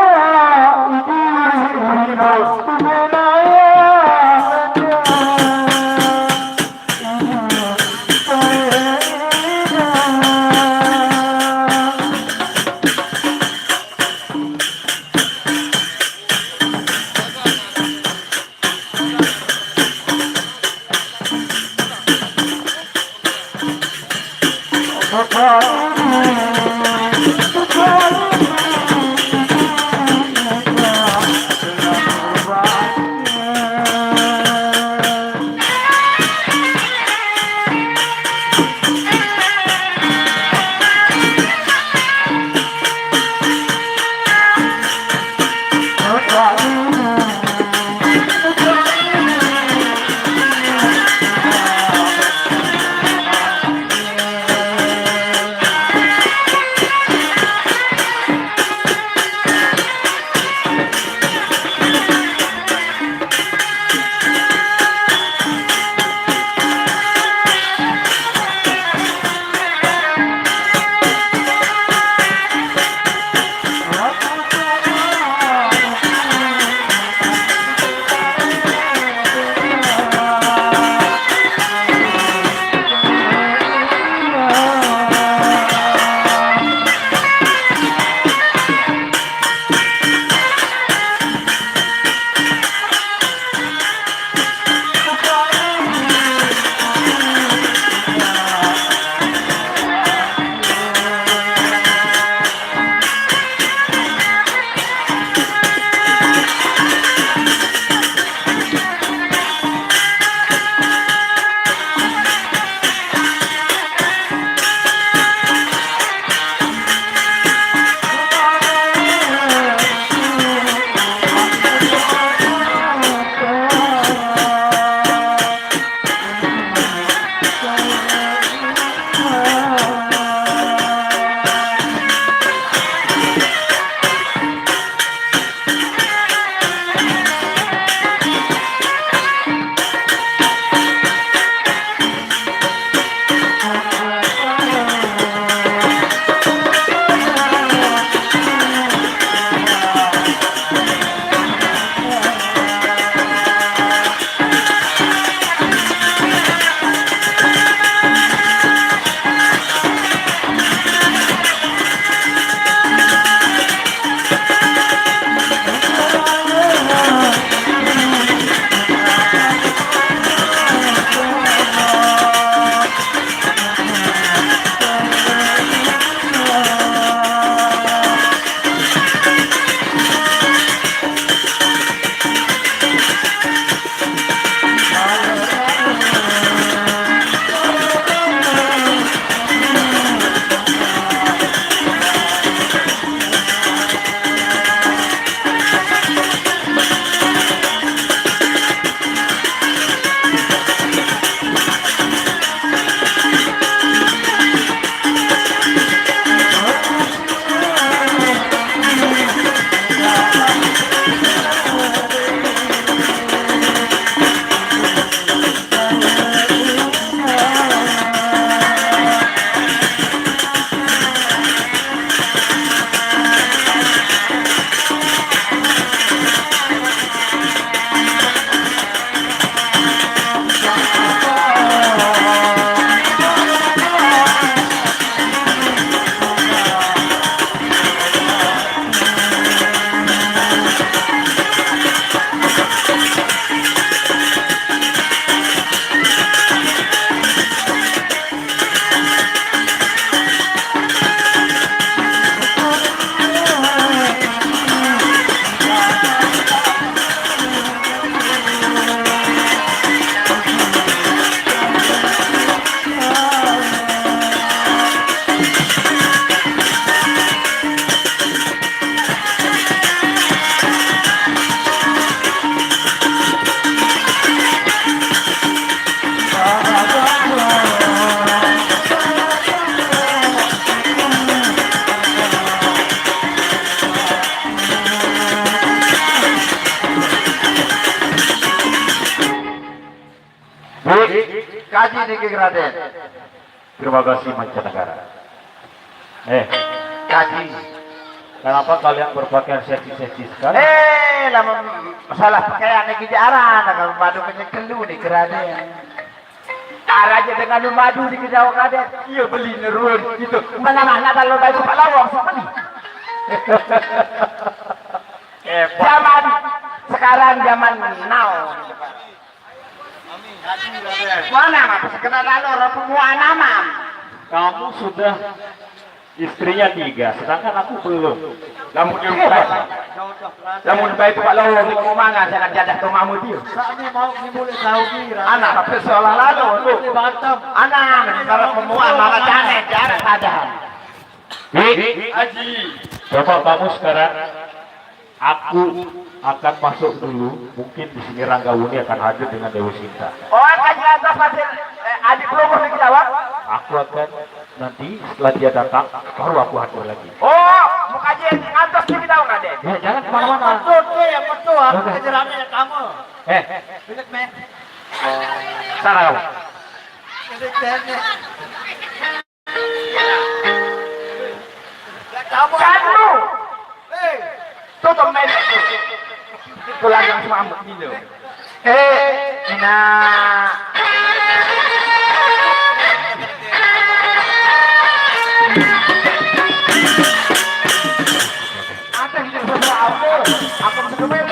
Kaji niki, Raden. Terima kasih, Mancanegara. Eh, Kaji. Kenapa kalian berpakaian seksi-seksi sekali? Eh, lama masalah pakaian niki jaran, kalau madu kene kelu niki, Raden. Araja dengan madu di kedau, Raden. Iya, beli nerun gitu. Mana-mana kalau baju Pak Lawang sama nih. Hebat. Zaman sekarang zaman now. Mana, Mak? Sekedar lalu orang semua nama. Kamu sudah istrinya tiga, sedangkan aku belum. Lamun dibaik, lamun dibaik Pak Lawang di rumah nggak jangan jadah ke mamu dia. Saat ini mau ni boleh tahu ni, Raden. Anak, tapi seolah lalu tu. Di Batam. Anak, kalau semua malah janet, janet padahal. Wi, Haji. Coba kamu sekarang, aku akan masuk dulu. Mungkin di sini Ranggawuni akan hadir dengan Dewi Sinta. Oh, Kaji Antos masih, eh, adik peluru di Jawa. Aku akan nanti setelah dia datang, baru aku hadir lagi. Oh, muka aja yang ngantos di Jawa, Raden. Ya, jangan kemana-mana. Betul, betul, yang betul. Aku kerja rame ya kamu. Eh, ingat, men. Sana kamu. Ingat, men. Kamu. Tutup main. Pulang yang semambut gitu. Eh, enak. Ada gitu semua apa? Aku masuk ke main.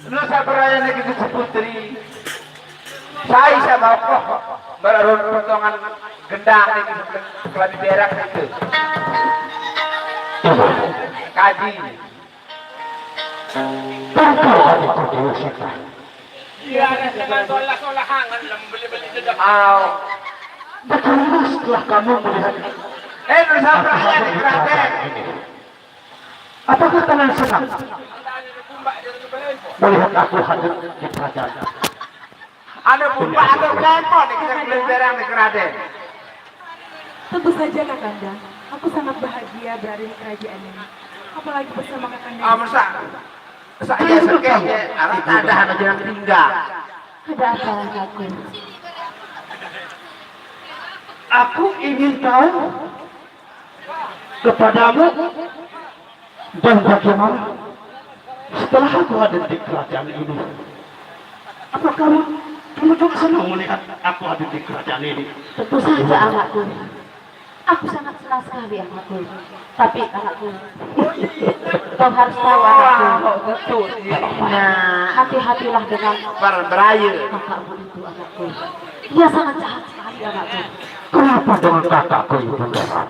Nusa Beraya negeri Suci Putri. Saya sama kok berarun potongan gendang negeri keladi berak itu. Kaji. Tunggu hari itu Dewi Sita. Iya, ada dengan tolak-tolak hangat, lem beli-beli dedak. Au. Bagaimana setelah kamu melihat, eh, Nusantara di Kerajaan ini? Apakah kalian senang melihat aku hadir di kerajaan? Ada bumba, ada kelompok di kita kulit berang di Kerajaan. Tentu saja, Kakanda. Aku sangat bahagia berada di kerajaan ini. Apalagi bersama Kakanda. Ah, masa, masa iya sekeh, ya, anak tak ada anak jangan tinggal. Ada apa, anakku? Aku ingin tahu kepadamu dan bagaimana setelah aku hadir di kerajaan ini. Apa kamu, kamu juga senang melihat aku hadir di kerajaan ini? Tentu saja, anakku. Aku sangat senang sekali, anakku. Tapi, anakku, kau harus tahu, anakku. Hati-hatilah dengan kakakmu itu, anakku. Dia sangat jahat sekali, anakku. Kenapa dengan kakakku itu, Bunda?